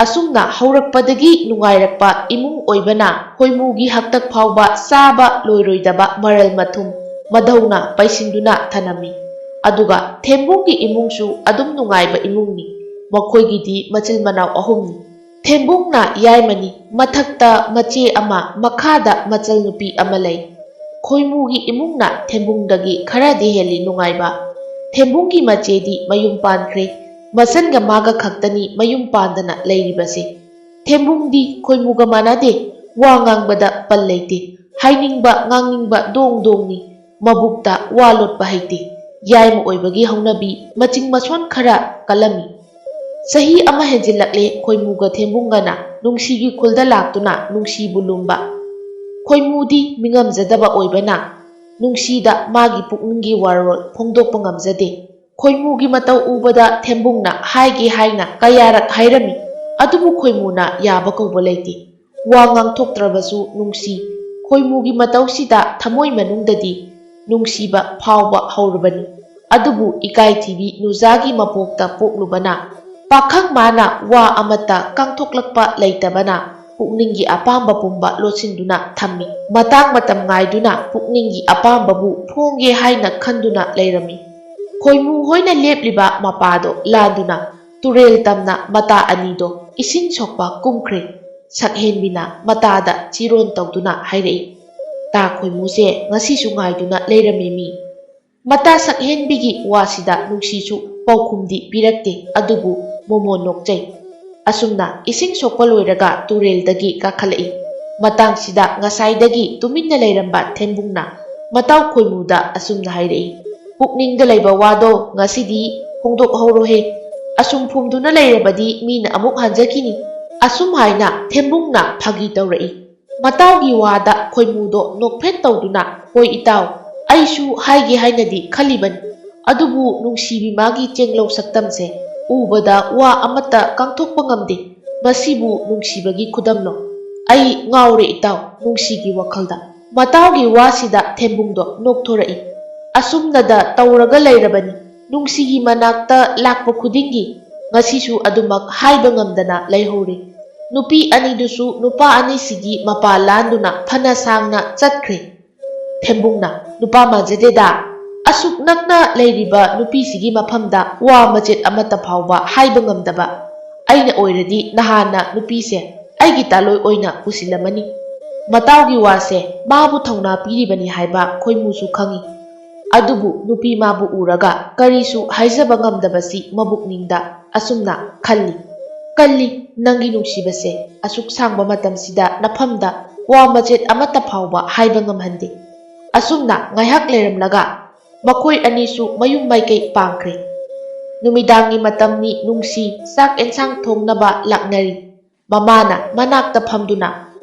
ꯑꯁꯨꯝꯅ ꯍꯧꯔꯛꯄꯗꯒꯤ ꯅꯨꯡꯉꯥꯏꯔꯛꯄ ꯏꯃꯨꯡ ꯑꯣꯏꯕꯅ ꯈꯣꯏꯃꯨꯒꯤ ꯍꯥꯛꯇꯛ ꯐꯥꯎꯕ ꯆꯥꯕ ꯂꯣꯏꯔꯣꯏꯗꯕ ꯃꯔꯜ ꯃꯊꯨꯝ ꯃꯙꯧꯅ ꯄꯩꯁꯤꯟꯗꯨꯅ ꯊꯅꯝꯃꯤ꯫ ꯑꯗꯨꯒ ꯊꯦꯝꯕꯨꯡꯒꯤ ꯏꯃꯨꯡꯁꯨ ꯑꯗꯨꯝ ꯅꯨꯡꯉꯥꯏꯕ ꯏꯃꯨꯡꯅꯤ꯫ ꯃꯈꯣꯏꯒꯤꯗꯤ ꯃꯆꯤꯜ ꯃꯅꯥꯎ ꯑꯍꯨꯝꯅꯤ꯫ ꯊꯦꯝꯕꯨꯡꯅ ꯌꯥꯏꯃꯅꯤ, ꯃꯊꯛꯇ ꯃꯆꯦ ꯑꯃ, ꯃꯈꯥꯗ ꯃꯆꯜ ꯅꯨꯄꯤ ꯑꯃ ꯂꯩ꯫ ꯈꯣꯏꯃꯨꯒꯤ ꯏꯃꯨꯡꯅ ꯊꯦꯝꯕꯨꯡꯗꯒꯤ ꯈꯔꯗꯤ ꯍꯦꯜꯂꯤ ꯅꯨꯡꯉꯥꯏꯕ꯫ ꯊꯦꯝꯕꯨꯡꯒꯤ ꯃꯆꯦꯗꯤ ꯃꯌꯨꯝ ꯄꯥꯟꯈ꯭ꯔꯦ꯫ ꯃꯆꯟꯒ ꯃꯥꯒ ꯈꯛꯇꯅꯤ ꯃꯌꯨꯝ ꯄꯥꯟꯗꯅ ꯂꯩꯔꯤꯕꯁꯦ꯫ ꯊꯦꯝꯕꯨꯡꯗꯤ ꯈꯣꯏꯃꯨꯒ ꯃꯥꯟꯅꯗꯦ꯫ ꯋꯥ ꯉꯥꯡꯕꯗ ꯄꯜ ꯂꯩꯇꯦ꯫ ꯍꯥꯏꯅꯤꯡꯕ ꯉꯥꯡꯅꯤꯡꯕ ꯗꯣꯡ ꯗꯣꯡꯅꯤ꯫ ꯃꯕꯨꯛꯇ ꯋꯥ ꯂꯣꯠꯄ ꯍꯩꯇꯦ꯫ ꯌꯥꯏꯃ ꯑꯣꯏꯕꯒꯤ ꯍꯧꯅꯕꯤ ꯃꯆꯤꯡ ꯃꯁꯣꯟ ꯈꯔ ꯀꯜꯂꯝꯃꯤ꯫ ꯆꯍꯤ ꯑꯃ ꯍꯦꯟꯖꯤꯜꯂꯛꯂꯦ ꯈꯣꯏꯃꯨꯒ ꯊꯦꯝꯕꯨꯡꯒꯅ ꯅꯨꯡꯁꯤꯒꯤ ꯈꯨꯜꯗ ꯂꯥꯛꯇꯨꯅ ꯅꯨꯡꯁꯤꯕꯨ ꯂꯨꯝꯕ꯫ ꯈꯣꯏꯃꯨꯗꯤ ꯃꯤꯉꯝꯖꯗꯕ ꯑꯣꯏꯕꯅ ꯅꯨꯡꯁꯤꯗ ꯃꯥꯒꯤ ꯄꯨꯛꯅꯤꯡꯒꯤ ꯋꯥꯔꯣꯜ ꯐꯣꯡꯗꯣꯛꯄ ꯉꯝꯖꯗꯦ꯫ ꯈꯣꯏꯃꯨꯒꯤ ꯃꯇꯧ ꯎꯕꯗ ꯊꯦꯝꯕꯨꯡꯅ ꯍꯥꯏꯒꯦ ꯍꯥꯏꯅ ꯀꯌꯥꯔꯛ ꯍꯥꯏꯔꯝꯃꯤ, ꯑꯗꯨꯕꯨ ꯈꯣꯏꯃꯨꯅ ꯌꯥꯕ ꯀꯧꯕ ꯂꯩꯇꯦ꯫ ꯋꯥ ꯉꯥꯡꯊꯣꯛꯇ꯭ꯔꯕꯁꯨ ꯅꯨꯡꯁꯤ ꯈꯣꯏꯃꯨꯒꯤ ꯃꯇꯧꯁꯤꯗ ꯊꯃꯣꯏ ꯃꯅꯨꯡꯗꯗꯤ ꯅꯨꯡꯁꯤꯕ ꯐꯥꯎꯕ ꯍꯧꯔꯕꯅꯤ꯫ ꯑꯗꯨꯕꯨ ꯏꯀꯥꯏꯊꯤꯕꯤ ꯅꯨꯖꯥꯒꯤ ꯃꯄꯣꯛꯇ ꯄꯣꯛꯂꯨꯕꯅ, ꯄꯥꯈꯪ ꯃꯥꯅ ꯋꯥ ꯑꯃꯠꯇ ꯀꯥꯡꯊꯣꯛꯂꯛꯄ ꯂꯩꯇꯕꯅ ꯄꯨꯛꯅꯤꯡꯒꯤ ꯑꯄꯥꯝꯕ ꯄꯨꯝꯕ ꯂꯣꯠꯁꯤꯟꯗꯨꯅ ꯊꯝꯃꯤ꯫ ꯃꯇꯥꯡ ꯃꯇꯝ ꯉꯥꯏꯗꯨꯅ ꯄꯨꯛꯅꯤꯡꯒꯤ ꯑꯄꯥꯝꯕꯕꯨ ꯐꯣꯡꯒꯦ ꯍꯥꯏꯅ ꯈꯟꯗꯨꯅ ꯂꯩꯔꯝꯃꯤ꯫ ꯈꯣꯏꯃꯨ ꯍꯣꯏꯅ ꯂꯦꯞꯂꯤꯕ ꯃꯄꯥꯗꯣ ꯂꯥꯟꯗꯨꯅ ꯇꯨꯔꯦꯜ ꯇꯝꯅ ꯃꯇꯥ ꯑꯅꯤꯗꯣ ꯏꯁꯤꯡ ꯁꯣꯛꯄ ꯀꯨꯝꯈ꯭ꯔꯦ꯫ ꯁꯛꯍꯦꯟꯕꯤꯅ ꯃꯇꯥꯗ ꯆꯤꯔꯣꯟ ꯇꯧꯗꯨꯅ ꯍꯥꯏꯔꯛꯏ, "ꯇꯥ ꯈꯣꯏꯃꯨꯁꯦ ꯉꯁꯤꯁꯨ ꯉꯥꯏꯗꯨꯅ ꯂꯩꯔꯝꯃꯤ ꯃꯤ꯫" ꯃꯇꯥ ꯁꯛꯍꯦꯟꯕꯤꯒꯤ ꯋꯥꯁꯤꯗ ꯅꯨꯡꯁꯤꯁꯨ ꯄꯥꯎꯈꯨꯝꯗꯤ ꯄꯤꯔꯛꯇꯦ, ꯑꯗꯨꯕꯨ ꯃꯣꯃꯣꯟ ꯅꯣꯛꯆꯩ꯫ ꯑꯁꯨꯝꯅ ꯏꯁꯤꯡ ꯁꯣꯛꯄ ꯂꯣꯏꯔꯒ ꯇꯨꯔꯦꯜꯗꯒꯤ ꯀꯥꯈꯠꯂꯛꯏ꯫ ꯃꯇꯥꯡꯁꯤꯗ ꯉꯁꯥꯏꯗꯒꯤ ꯇꯨꯃꯤꯟꯅ ꯂꯩꯔꯝꯕ ꯊꯦꯝꯕꯨꯡꯅ ꯃꯇꯥꯎ ꯈꯣꯏꯃꯨꯗ ꯑꯁꯨꯝꯅ ꯍꯥꯏꯔꯛꯏ, "ꯄꯨꯛꯅꯤꯡꯗ ꯂꯩꯕ ꯋꯥꯗꯣ ꯉꯁꯤꯗꯤ ꯐꯣꯡꯗꯣꯛꯍꯧꯔꯣꯍꯦ꯫ ꯑꯁꯨꯝ ꯐꯨꯝꯗꯨꯅ ꯂꯩꯔꯕꯗꯤ ꯃꯤꯅ ꯑꯃꯨꯛ ꯍꯟꯖꯈꯤꯅꯤ꯫" ꯑꯁꯨꯝ ꯍꯥꯏꯅ ꯊꯦꯝꯕꯨꯡꯅ ꯐꯥꯒꯤ ꯇꯧꯔꯛꯏ꯫ ꯃꯇꯥꯎꯒꯤ ꯋꯥꯗ ꯈꯣꯏꯃꯨꯗꯣ ꯅꯣꯛꯐꯦꯠ ꯇꯧꯗꯨꯅ, "ꯍꯣꯏ ꯏꯇꯥꯎ, ꯑꯩꯁꯨ ꯍꯥꯏꯒꯦ ꯍꯥꯏꯅꯗꯤ ꯈꯜꯂꯤꯕꯅꯤ, ꯑꯗꯨꯕꯨ ꯅꯨꯡꯁꯤꯕꯤ ꯃꯥꯒꯤ ꯆꯦꯡꯂꯧ ꯁꯛꯇꯝꯁꯦ ꯎꯕꯗ ꯋꯥ ꯑꯃꯠꯇ ꯀꯥꯡꯊꯣꯛꯄ ꯉꯝꯗꯦ꯫ ꯃꯁꯤꯕꯨ ꯅꯨꯡꯁꯤꯕꯒꯤ ꯈꯨꯗꯝꯂꯣ? ꯑꯩ ꯉꯥꯎꯔꯦ ꯏꯇꯥꯎ, ꯅꯨꯡꯁꯤꯒꯤ ꯋꯥꯈꯜꯗ꯫" ꯃꯇꯥꯎꯒꯤ ꯋꯥꯁꯤꯗ ꯊꯦꯝꯕꯨꯡꯗꯣ ꯅꯣꯛꯊꯣꯔꯛꯏ꯫ ꯑꯁꯨꯝꯅꯗ ꯇꯧꯔꯒ ꯂꯩꯔꯕꯅꯤ꯫ ꯅꯨꯡꯁꯤꯒꯤ ꯃꯅꯥꯛꯇ ꯂꯥꯛꯄ ꯈꯨꯗꯤꯡꯒꯤ ꯉꯁꯤꯁꯨ ꯑꯗꯨꯃꯛ ꯍꯥꯏꯕ ꯉꯝꯗꯅ ꯂꯩꯍꯧꯔꯦ꯫ ꯅꯨꯄꯤ ꯑꯅꯤꯗꯨꯁꯨ ꯅꯨꯄꯥ ꯑꯅꯤꯁꯤꯒꯤ ꯃꯄꯥ ꯂꯥꯟꯗꯨꯅ ꯐꯅ ꯁꯥꯡꯅ ꯆꯠꯈ꯭ꯔꯦ꯫ ꯊꯦꯝꯕꯨꯡꯅ, "ꯅꯨꯄꯥ ꯃꯥꯟꯖꯗꯦꯗ, ꯑꯁꯨꯛ ꯅꯛꯅ ꯂꯩꯔꯤꯕ ꯅꯨꯄꯤꯁꯤꯒꯤ ꯃꯐꯝꯗ ꯋꯥ ꯃꯆꯦꯠ ꯑꯃꯠꯇ ꯐꯥꯎꯕ ꯍꯥꯏꯕ ꯉꯝꯗꯕ꯫ ꯑꯩꯅ ꯑꯣꯏꯔꯗꯤ ꯅꯍꯥꯟꯅ ꯅꯨꯄꯤꯁꯦ ꯑꯩꯒꯤ ꯇꯥꯂꯣꯏ ꯑꯣꯏꯅ ꯄꯨꯁꯤꯜꯂꯝꯃꯅꯤ꯫" ꯃꯇꯥꯎꯒꯤ ꯋꯥꯁꯦ ꯃꯥꯕꯨ ꯊꯧꯅꯥ ꯄꯤꯔꯤꯕꯅꯤ ꯍꯥꯏꯕ ꯈꯣꯏꯃꯨꯁꯨ ꯈꯪꯏ꯫ ꯑꯗꯨꯕꯨ ꯅꯨꯄꯤ ꯃꯥꯕꯨ ꯎꯔꯒ ꯀꯔꯤꯁꯨ ꯍꯥꯏꯖꯕ ꯉꯝꯗꯕꯁꯤ ꯃꯕꯨꯛꯅꯤꯡꯗ ꯑꯁꯨꯝꯅ ꯈꯜꯂꯤ, "ꯀꯜꯂꯤ, ꯅꯪꯒꯤ ꯅꯨꯡꯁꯤꯕꯁꯦ ꯑꯁꯨꯛ ꯁꯥꯡꯕ ꯃꯇꯝꯁꯤꯗ ꯅꯐꯝꯗ ꯋꯥ ꯃꯆꯦꯠ ꯑꯃꯠꯇ ꯐꯥꯎꯕ ꯍꯥꯏꯕ ꯉꯝꯍꯟꯗꯦ꯫" ꯑꯁꯨꯝꯅ ꯉꯥꯏꯍꯥꯛ ꯂꯩꯔꯝꯂꯒ ꯃꯈꯣꯏ ꯑꯅꯤꯁꯨ ꯃꯌꯨꯝ ꯃꯥꯏꯀꯩ ꯄꯥꯡꯈ꯭ꯔꯦ꯫ ꯅꯨꯃꯤꯗꯥꯡꯒꯤ ꯃꯇꯝꯅꯤ, ꯅꯨꯡꯁꯤ ꯆꯥꯛ ꯑꯦꯟꯁꯥꯡ ꯊꯣꯡꯅꯕ ꯂꯥꯛꯅꯔꯤ꯫ ꯃꯃꯥꯅ ꯃꯅꯥꯛꯇ ꯐꯝꯗꯨꯅ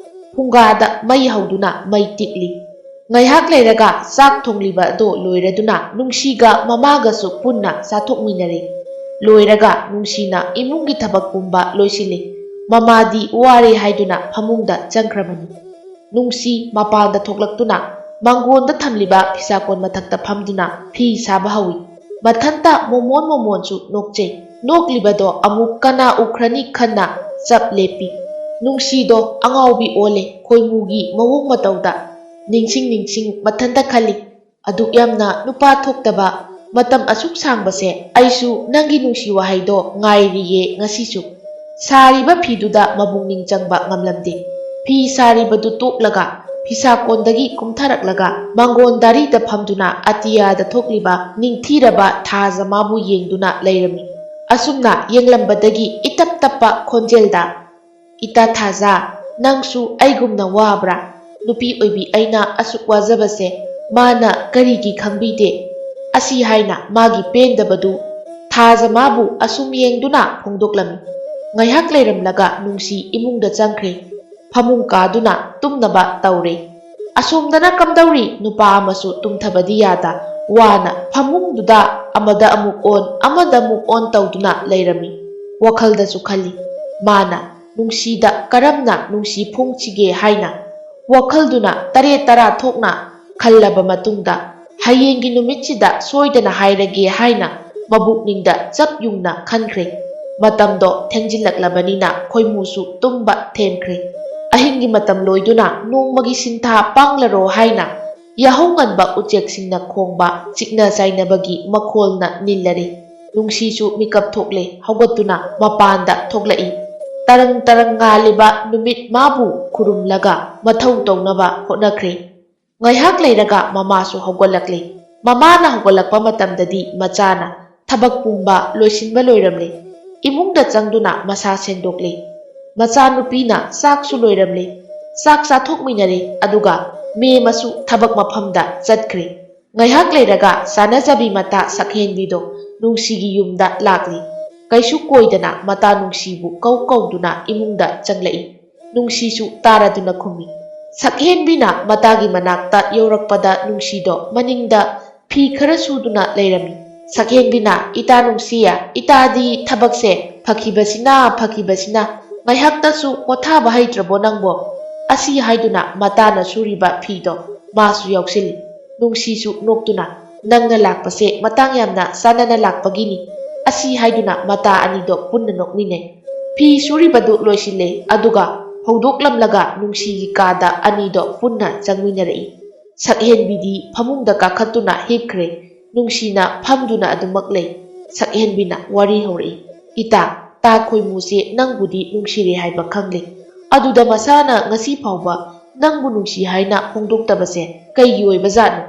ꯐꯨꯡꯒꯥꯗ ꯃꯩ ꯍꯧꯗꯨꯅ ꯃꯩ ꯇꯤꯛꯂꯤ꯫ ꯉꯥꯏꯍꯥꯛ ꯂꯩꯔꯒ ꯆꯥꯛ ꯊꯣꯡꯂꯤꯕ ꯑꯗꯨ ꯂꯣꯏꯔꯗꯨꯅ ꯅꯨꯡꯁꯤꯒ ꯃꯃꯥꯒꯁꯨ ꯄꯨꯟꯅ ꯆꯥꯊꯣꯛꯃꯤꯟꯅꯔꯦ꯫ ꯂꯣꯏꯔꯒ ꯅꯨꯡꯁꯤꯅ ꯏꯃꯨꯡꯒꯤ ꯊꯕꯛ ꯄꯨꯝꯕ ꯂꯣꯏꯁꯤꯜꯂꯤ꯫ ꯃꯃꯥꯗꯤ ꯋꯥꯔꯦ ꯍꯥꯏꯗꯨꯅ ꯐꯃꯨꯡꯗ ꯆꯪꯈ꯭ꯔꯕꯅꯤ꯫ ꯅꯨꯡꯁꯤ ꯃꯄꯥꯟꯗ ꯊꯣꯛꯂꯛꯇꯨꯅ ꯃꯥꯡꯒꯣꯟꯗ ꯊꯝꯂꯤꯕ ꯐꯤꯁꯥꯀꯣꯟ ꯃꯊꯛꯇ ꯐꯝꯗꯨꯅ ꯐꯤ ꯁꯥꯕ ꯍꯧꯏ꯫ ꯃꯊꯟꯇ ꯃꯣꯃꯣꯟ ꯃꯣꯃꯣꯟꯁꯨ ꯅꯣꯛꯆꯩ꯫ ꯅꯣꯛꯂꯤꯕꯗꯣ ꯑꯃꯨꯛ ꯀꯅꯥ ꯎꯈ꯭ꯔꯅꯤ ꯈꯟꯅ ꯆꯞ ꯂꯦꯞꯄꯤ꯫ ꯅꯨꯡꯁꯤꯗꯣ ꯑꯉꯥꯎꯕꯤ ꯑꯣꯜꯂꯦ, ꯈꯣꯏꯃꯨꯒꯤ ꯃꯑꯣꯡ ꯃꯇꯧꯗ꯫ ꯅꯤꯡꯁꯤꯡ ꯅꯤꯡꯁꯤꯡ ꯃꯊꯟꯇ ꯈꯜꯂꯤ, "ꯑꯗꯨꯛ ꯌꯥꯝꯅ ꯅꯨꯄꯥ ꯊꯣꯛꯇꯕ ꯃꯇꯝ ꯑꯁꯨꯛ ꯁꯥꯡꯕꯁꯦ ꯑꯩꯁꯨ ꯅꯪꯒꯤ ꯅꯨꯡꯁꯤ ꯋꯥꯍꯩꯗꯣ ꯉꯥꯏꯔꯤꯌꯦ ꯉꯁꯤꯁꯨ"꯫ ꯁꯥꯔꯤꯕ ꯐꯤꯗꯨꯗ ꯃꯕꯨꯛꯅꯤꯡ ꯆꯪꯕ ꯉꯝꯂꯝꯗꯦ꯫ ꯐꯤ ꯁꯥꯔꯤꯕꯗꯨ ꯇꯣꯛꯂꯒ ꯐꯤꯁꯥꯀꯣꯟꯗꯒꯤ ꯀꯨꯝꯊꯔꯛꯂꯒ ꯃꯥꯡꯒꯣꯟ ꯗꯥꯔꯤꯗ ꯐꯝꯗꯨꯅ ꯑꯇꯤꯌꯥꯗ ꯊꯣꯛꯂꯤꯕ ꯅꯤꯡꯊꯤꯔꯕ ꯊꯥꯖ ꯃꯥꯕꯨ ꯌꯦꯡꯗꯨꯅ ꯂꯩꯔꯝꯃꯤ꯫ ꯑꯁꯨꯝꯅ ꯌꯦꯡꯂꯝꯕꯗꯒꯤ ꯏꯇꯞ ꯇꯞꯄ ꯈꯣꯟꯖꯦꯜꯗ, "ꯏꯇꯥ ꯊꯥꯖ, ꯅꯪꯁꯨ ꯑꯩꯒꯨꯝꯅ ꯋꯥꯕ꯭ꯔꯥ? ꯅꯨꯄꯤ ꯑꯣꯏꯕꯤ ꯑꯩꯅ ꯑꯁꯨꯛ ꯋꯥꯖꯕꯁꯦ ꯃꯥꯅ ꯀꯔꯤꯒꯤ ꯈꯪꯕꯤꯗꯦ?" ꯑꯁꯤ ꯍꯥꯏꯅ ꯃꯥꯒꯤ ꯄꯦꯟꯗꯕꯗꯨ ꯊꯥꯖ ꯃꯥꯕꯨ ꯑꯁꯨꯝ ꯌꯦꯡꯗꯨꯅ ꯐꯣꯡꯗꯣꯛꯂꯝꯃꯤ꯫ ꯉꯥꯏꯍꯥꯛ ꯂꯩꯔꯝꯂꯒ ꯅꯨꯡꯁꯤ ꯏꯃꯨꯡꯗ ꯆꯪꯈ꯭ꯔꯦ꯫ ꯐꯃꯨꯡ ꯀꯥꯗꯨꯅ ꯇꯨꯝꯅꯕ ꯇꯧꯔꯦ꯫ ꯑꯁꯣꯝꯗꯅ ꯀꯝꯗꯧꯔꯤ? ꯅꯨꯄꯥ ꯑꯃꯁꯨ ꯇꯨꯝꯊꯕꯗꯤ ꯌꯥꯗ ꯋꯥꯅ ꯐꯃꯨꯡꯗꯨꯗ ꯑꯃꯗ ꯑꯃꯨꯛ ꯑꯣꯟ, ꯑꯃꯗ ꯑꯃꯨꯛ ꯑꯣꯟ ꯇꯧꯗꯨꯅ ꯂꯩꯔꯝꯃꯤ꯫ ꯋꯥꯈꯜꯗꯁꯨ ꯈꯜꯂꯤ꯫ ꯃꯥꯅ ꯅꯨꯡꯁꯤꯗ ꯀꯔꯝꯅ ꯅꯨꯡꯁꯤ ꯐꯣꯡꯁꯤꯒꯦ ꯍꯥꯏꯅ ꯋꯥꯈꯜꯗꯨꯅ ꯇꯔꯦꯠ ꯇꯔꯥ ꯊꯣꯛꯅ ꯈꯜꯂꯕ ꯃꯇꯨꯡꯗ, ꯍꯌꯦꯡꯒꯤ ꯅꯨꯃꯤꯠꯁꯤꯗ ꯁꯣꯏꯗꯅ ꯍꯥꯏꯔꯒꯦ ꯍꯥꯏꯅ ꯃꯕꯨꯛꯅꯤꯡꯗ ꯆꯞ ꯌꯨꯡꯅ ꯈꯟꯈ꯭ꯔꯦ꯫ ꯃꯇꯝꯗꯣ ꯊꯦꯡꯖꯤꯜꯂꯛꯂꯕꯅꯤꯅ ꯈꯣꯏꯃꯨꯁꯨ ꯇꯨꯝꯕ ꯊꯦꯝꯈ꯭ꯔꯦ꯫ ꯑꯍꯤꯡꯒꯤ ꯃꯇꯝ ꯂꯣꯏꯗꯨꯅ ꯅꯣꯡꯃꯒꯤ ꯁꯤꯟꯊꯥ ꯄꯥꯡꯂꯔꯣ ꯍꯥꯏꯅ ꯌꯥꯍꯧ ꯉꯟꯕ ꯎꯆꯦꯛꯁꯤꯡꯅ ꯈꯣꯡꯕ ꯆꯤꯛꯅ ꯆꯥꯏꯅꯕꯒꯤ ꯃꯈꯣꯜꯅ ꯅꯤꯜꯂꯔꯦ꯫ ꯅꯨꯡꯁꯤꯁꯨ ꯃꯤꯀꯞ ꯊꯣꯛꯂꯦ꯫ ꯍꯧꯒꯠꯇꯨꯅ ꯃꯄꯥꯟꯗ ꯊꯣꯛꯂꯛꯏ꯫ ꯇꯔꯪ ꯇꯔꯪ ꯉꯥꯜꯂꯤꯕ ꯅꯨꯃꯤꯠ ꯃꯥꯕꯨ ꯈꯨꯔꯨꯝꯂꯒ ꯃꯊꯧ ꯇꯧꯅꯕ ꯍꯣꯠꯅꯈ꯭ꯔꯦ꯫ ꯉꯥꯏꯍꯥꯛ ꯂꯩꯔꯒ ꯃꯃꯥꯁꯨ ꯍꯧꯒꯠꯂꯛꯂꯦ꯫ ꯃꯃꯥꯅ ꯍꯧꯒꯠꯂꯛꯄ ꯃꯇꯝꯗꯗꯤ ꯃꯆꯥꯅ ꯊꯕꯛ ꯄꯨꯝꯕ ꯂꯣꯏꯁꯤꯟꯕ ꯂꯣꯏꯔꯝꯂꯦ꯫ ꯏꯃꯨꯡꯗ ꯆꯪꯗꯨꯅ ꯃꯁꯥ ꯁꯦꯡꯗꯣꯛꯂꯦ꯫ ꯃꯆꯥꯅꯨꯄꯤꯅ ꯆꯥꯛꯁꯨ ꯂꯣꯏꯔꯝꯂꯦ꯫ ꯆꯥꯛ ꯆꯥꯊꯣꯛꯃꯤꯟꯅꯔꯦ, ꯑꯗꯨꯒ ꯃꯦꯝꯃꯁꯨ ꯊꯕꯛ ꯃꯐꯝꯗ ꯆꯠꯈ꯭ꯔꯦ꯫ ꯉꯥꯏꯍꯥꯛ ꯂꯩꯔꯒ ꯆꯥꯅꯖꯕꯤ ꯃꯇꯥ ꯁꯛꯍꯦꯟꯕꯤꯗꯣ ꯅꯨꯡꯁꯤꯒꯤ ꯌꯨꯝꯗ ꯂꯥꯛꯂꯤ꯫ ꯀꯩꯁꯨ ꯀꯣꯏꯗꯅ ꯃꯇꯥ ꯅꯨꯡꯁꯤꯕꯨ ꯀꯧ ꯀꯧꯗꯨꯅ ꯏꯃꯨꯡꯗ ꯆꯪꯂꯛꯏ꯫ ꯅꯨꯡꯁꯤꯁꯨ ꯇꯥꯔꯗꯨꯅ ꯈꯨꯝꯃꯤ, ꯁꯛꯍꯦꯟꯕꯤꯅ ꯃꯇꯥꯒꯤ ꯃꯅꯥꯛꯇ ꯌꯧꯔꯛꯄꯗ ꯅꯨꯡꯁꯤꯗꯣ ꯃꯅꯤꯡꯗ ꯐꯤ ꯈꯔ ꯁꯨꯗꯨꯅ ꯂꯩꯔꯝꯃꯤ꯫ ꯁꯛꯍꯦꯟꯕꯤꯅ, "ꯏꯇꯥ ꯅꯨꯡꯁꯤ, ꯏꯇꯥꯗꯤ ꯊꯕꯛꯁꯦ ꯐꯈꯤꯕꯁꯤꯅ ꯐꯈꯤꯕꯁꯤꯅ ꯉꯥꯏꯍꯥꯛꯇꯁꯨ ꯄꯣꯊꯥꯕ ꯍꯩꯇ꯭ꯔꯕꯣ ꯅꯪꯕꯣ?" ꯑꯁꯤ ꯍꯥꯏꯗꯨꯅ ꯃꯇꯥꯅ ꯁꯨꯔꯤꯕ ꯐꯤꯗꯣ ꯃꯥꯁꯨ ꯌꯥꯎꯁꯤꯜꯂꯤ꯫ ꯅꯨꯡꯁꯤꯁꯨ ꯅꯣꯛꯇꯨꯅ, "ꯅꯪꯅ ꯂꯥꯛꯄꯁꯦ ꯃꯇꯥꯡ ꯌꯥꯝꯅ ꯆꯥꯅꯅ ꯂꯥꯛꯄꯒꯤꯅꯤ"꯫ ꯑꯁꯤ ꯍꯥꯏꯗꯨꯅ ꯃꯇꯥ ꯑꯅꯤꯗꯣ ꯄꯨꯟꯅ ꯅꯣꯛꯃꯤꯟꯅꯩ꯫ ꯐꯤ ꯁꯨꯔꯤꯕꯗꯨ ꯂꯣꯏꯁꯤꯜꯂꯦ, ꯑꯗꯨꯒ ꯍꯧꯗꯣꯛꯂꯝꯂꯒ ꯅꯨꯡꯁꯤꯒꯤ ꯀꯥꯗ ꯑꯅꯤꯗꯣ ꯄꯨꯟꯅ ꯆꯪꯃꯤꯟꯅꯔꯛꯏ꯫ ꯁꯛꯍꯦꯟꯕꯤꯗꯤ ꯐꯃꯨꯡꯗ ꯀꯥꯈꯠꯇꯨꯅ ꯍꯤꯞꯈ꯭ꯔꯦ꯫ ꯅꯨꯡꯁꯤꯅ ꯐꯝꯗꯨꯅ ꯑꯗꯨꯃꯛ ꯂꯩ꯫ ꯁꯛꯍꯦꯟꯕꯤꯅ ꯋꯥꯔꯤ ꯍꯧꯔꯛꯏ꯫ "ꯏꯇꯥ, ꯇꯥ ꯈꯣꯏꯃꯨꯁꯦ ꯅꯪꯕꯨꯗꯤ ꯅꯨꯡꯁꯤꯔꯦ ꯍꯥꯏꯕ ꯈꯪꯂꯦ꯫ ꯑꯗꯨꯗ ꯃꯁꯥꯅ ꯉꯁꯤ ꯐꯥꯎꯕ ꯅꯪꯕꯨ ꯅꯨꯡꯁꯤ ꯍꯥꯏꯅ ꯐꯣꯡꯗꯣꯛꯇꯕꯁꯦ ꯀꯩꯒꯤ ꯑꯣꯏꯕꯖꯥꯠꯅꯣ?"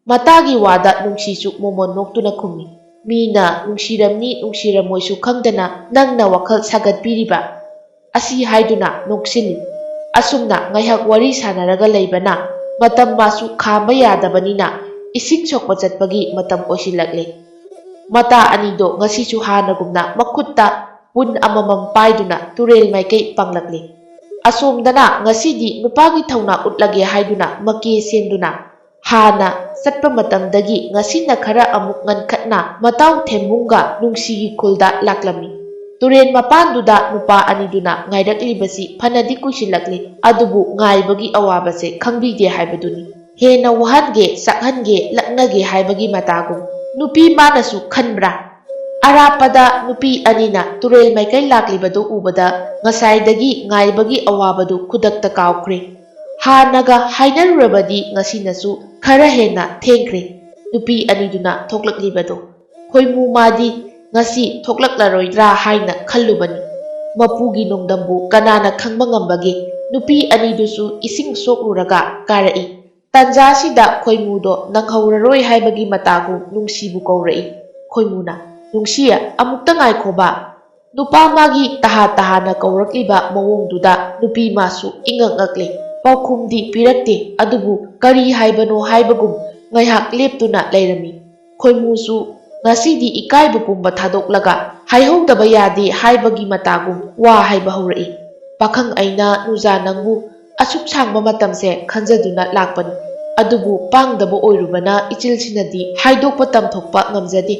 ꯃꯇꯥꯒꯤ ꯋꯥꯗ ꯅꯨꯡꯁꯤꯁꯨ ꯃꯣꯃꯣꯟ ꯅꯣꯛꯇꯨꯅ ꯈꯨꯝꯃꯤ꯫ "ꯃꯤꯅ ꯅꯨꯡꯁꯤꯔꯝꯅꯤ ꯅꯨꯡꯁꯤꯔꯝꯃꯣꯏꯁꯨ ꯈꯪꯗꯅ ꯅꯪꯅ ꯋꯥꯈꯜ ꯁꯥꯒꯠꯄꯤꯔꯤꯕ?" ꯑꯁꯤ ꯍꯥꯏꯗꯨꯅ ꯅꯣꯛꯁꯤꯜꯂꯤ꯫ ꯑꯁꯨꯝꯅ ꯉꯥꯏꯍꯥꯛ ꯋꯥꯔꯤ ꯁꯥꯟꯅꯔꯒ ꯂꯩꯕꯅ ꯃꯇꯝ ꯃꯥꯁꯨ ꯈꯥꯝꯕ ꯌꯥꯗꯕꯅꯤꯅ ꯏꯁꯤꯡ ꯁꯣꯛꯄ ꯆꯠꯄꯒꯤ ꯃꯇꯝ ꯑꯣꯏꯁꯤꯜꯂꯛꯂꯦ꯫ ꯃꯇꯥ ꯑꯅꯤꯗꯣ ꯉꯁꯤꯁꯨ ꯍꯥꯟꯅꯒꯨꯝꯅ ꯃꯈꯨꯠꯇ ꯄꯨꯟ ꯑꯃꯃꯝ ꯄꯥꯏꯗꯨꯅ ꯇꯨꯔꯦꯜ ꯃꯥꯏꯀꯩ ꯄꯥꯡꯂꯛꯂꯤ꯫ ꯑꯁꯣꯝꯗꯅ ꯉꯁꯤꯗꯤ ꯅꯨꯄꯥꯒꯤ ꯊꯧꯅꯥ ꯎꯠꯂꯒꯦ ꯍꯥꯏꯗꯨꯅ ꯃꯀꯦ ꯁꯦꯝꯗꯨꯅ ꯍꯥꯟꯅ ꯆꯠꯄ ꯃꯇꯝꯗꯒꯤ ꯉꯁꯤꯅ ꯈꯔ ꯑꯃꯨꯛ ꯉꯟꯈꯠꯅ ꯃꯇꯥꯎ ꯊꯦꯝꯕꯨꯡꯒ ꯅꯨꯡꯁꯤꯒꯤ ꯈꯨꯜꯗ ꯂꯥꯛꯂꯝꯃꯤ꯫ ꯇꯨꯔꯦꯜ ꯃꯄꯥꯟꯗꯨꯗ ꯅꯨꯄꯥ ꯑꯅꯤꯗꯨꯅ ꯉꯥꯏꯔꯛꯂꯤꯕꯁꯤ ꯐꯅꯗꯤ ꯀꯨꯏꯁꯤꯜꯂꯛꯂꯤ, ꯑꯗꯨꯕꯨ ꯉꯥꯏꯕꯒꯤ ꯑꯋꯥꯕꯁꯦ ꯈꯪꯕꯤꯗꯦ ꯍꯥꯏꯕꯗꯨꯅꯤ꯫ ꯍꯦꯟꯅ ꯋꯥꯍꯟꯒꯦ, ꯆꯥꯛꯍꯟꯒꯦ, ꯂꯛꯅꯒꯦ ꯍꯥꯏꯕꯒꯤ ꯃꯇꯥꯒꯨꯝ꯫ ꯅꯨꯄꯤ ꯃꯥꯅꯁꯨ ꯈꯟꯕ꯭ꯔꯥ? ꯑꯔꯥꯞꯄꯗ ꯅꯨꯄꯤ ꯑꯅꯤꯅ ꯇꯨꯔꯦꯜ ꯃꯥꯏꯀꯩ ꯂꯥꯛꯂꯤꯕꯗꯨ ꯎꯕꯗ ꯉꯁꯥꯏꯗꯒꯤ ꯉꯥꯏꯕꯒꯤ ꯑꯋꯥꯕꯗꯨ ꯈꯨꯗꯛꯇ ꯀꯥꯎꯈ꯭ꯔꯦ꯫ ꯍꯥꯟꯅꯒ ꯍꯥꯏꯅꯔꯨꯔꯕꯗꯤ ꯉꯁꯤꯅꯁꯨ ꯈꯔ ꯍꯦꯟꯅ ꯊꯦꯡꯈ꯭ꯔꯦ꯫ ꯅꯨꯄꯤ ꯑꯅꯤꯗꯨꯅ ꯊꯣꯛꯂꯛꯂꯤꯕꯗꯨ꯫ ꯈꯣꯏꯃꯨ ꯃꯥꯗꯤ ꯉꯁꯤ ꯊꯣꯛꯂꯛꯂꯔꯣꯏꯗ꯭ꯔꯥ ꯍꯥꯏꯅ ꯈꯜꯂꯨꯕꯅꯤ꯫ ꯃꯄꯨꯒꯤ ꯅꯣꯡꯗꯝꯕꯨ ꯀꯅꯥꯅ ꯈꯪꯕ ꯉꯝꯕꯒꯦ? ꯅꯨꯄꯤ ꯑꯅꯤꯗꯨꯁꯨ ꯏꯁꯤꯡ ꯁꯣꯛꯂꯨꯔꯒ ꯀꯥꯔꯛꯏ꯫ ꯇꯥꯟꯖꯥꯁꯤꯗ ꯈꯣꯏꯃꯨꯗꯣ ꯅꯪꯍꯧꯔꯔꯣꯏ ꯍꯥꯏꯕꯒꯤ ꯃꯇꯥꯒꯨꯝ ꯅꯨꯡꯁꯤꯕꯨ ꯀꯧꯔꯛꯏ꯫ ꯈꯣꯏꯃꯨꯅ, "ꯅꯨꯡꯁꯤ, ꯑꯃꯨꯛꯇ ꯉꯥꯏꯈꯣꯕ"꯫ ꯅꯨꯄꯥ ꯃꯥꯒꯤ ꯇꯍꯥ ꯇꯍꯥꯅ ꯀꯧꯔꯛꯂꯤꯕ ꯃꯑꯣꯡꯗꯨꯗ ꯅꯨꯄꯤ ꯃꯥꯁꯨ ꯏꯉꯛ ꯉꯛꯂꯦ꯫ ꯄꯥꯎꯈꯨꯝꯗꯤ ꯄꯤꯔꯛꯇꯦ, ꯑꯗꯨꯕꯨ ꯀꯔꯤ ꯍꯥꯏꯕꯅꯣ ꯍꯥꯏꯕꯒꯨꯝ ꯉꯥꯏꯍꯥꯛ ꯂꯦꯞꯇꯨꯅ ꯂꯩꯔꯝꯃꯤ꯫ ꯈꯣꯏꯃꯨꯁꯨ ꯉꯁꯤꯗꯤ ꯏꯀꯥꯏꯕ ꯄꯨꯝꯕ ꯊꯥꯗꯣꯛꯂꯒ ꯍꯥꯏꯍꯧꯗꯕ ꯌꯥꯗꯦ ꯍꯥꯏꯕꯒꯤ ꯃꯇꯥꯒꯨꯝ ꯋꯥ ꯍꯥꯏꯕ ꯍꯧꯔꯛꯏ꯫ "ꯄꯥꯈꯪ ꯑꯩꯅ ꯅꯨꯖꯥ ꯅꯪꯕꯨ ꯑꯁꯨꯛ ꯁꯥꯡꯕ ꯃꯇꯝꯁꯦ ꯈꯟꯖꯗꯨꯅ ꯂꯥꯛꯄꯅꯤ꯫ ꯑꯗꯨꯕꯨ ꯄꯥꯡꯗꯕ ꯑꯣꯏꯔꯨꯕꯅ ꯏꯆꯤꯜꯁꯤꯅꯗꯤ ꯍꯥꯏꯗꯣꯛꯄ ꯇꯝꯊꯣꯛꯄ ꯉꯝꯖꯗꯦ꯫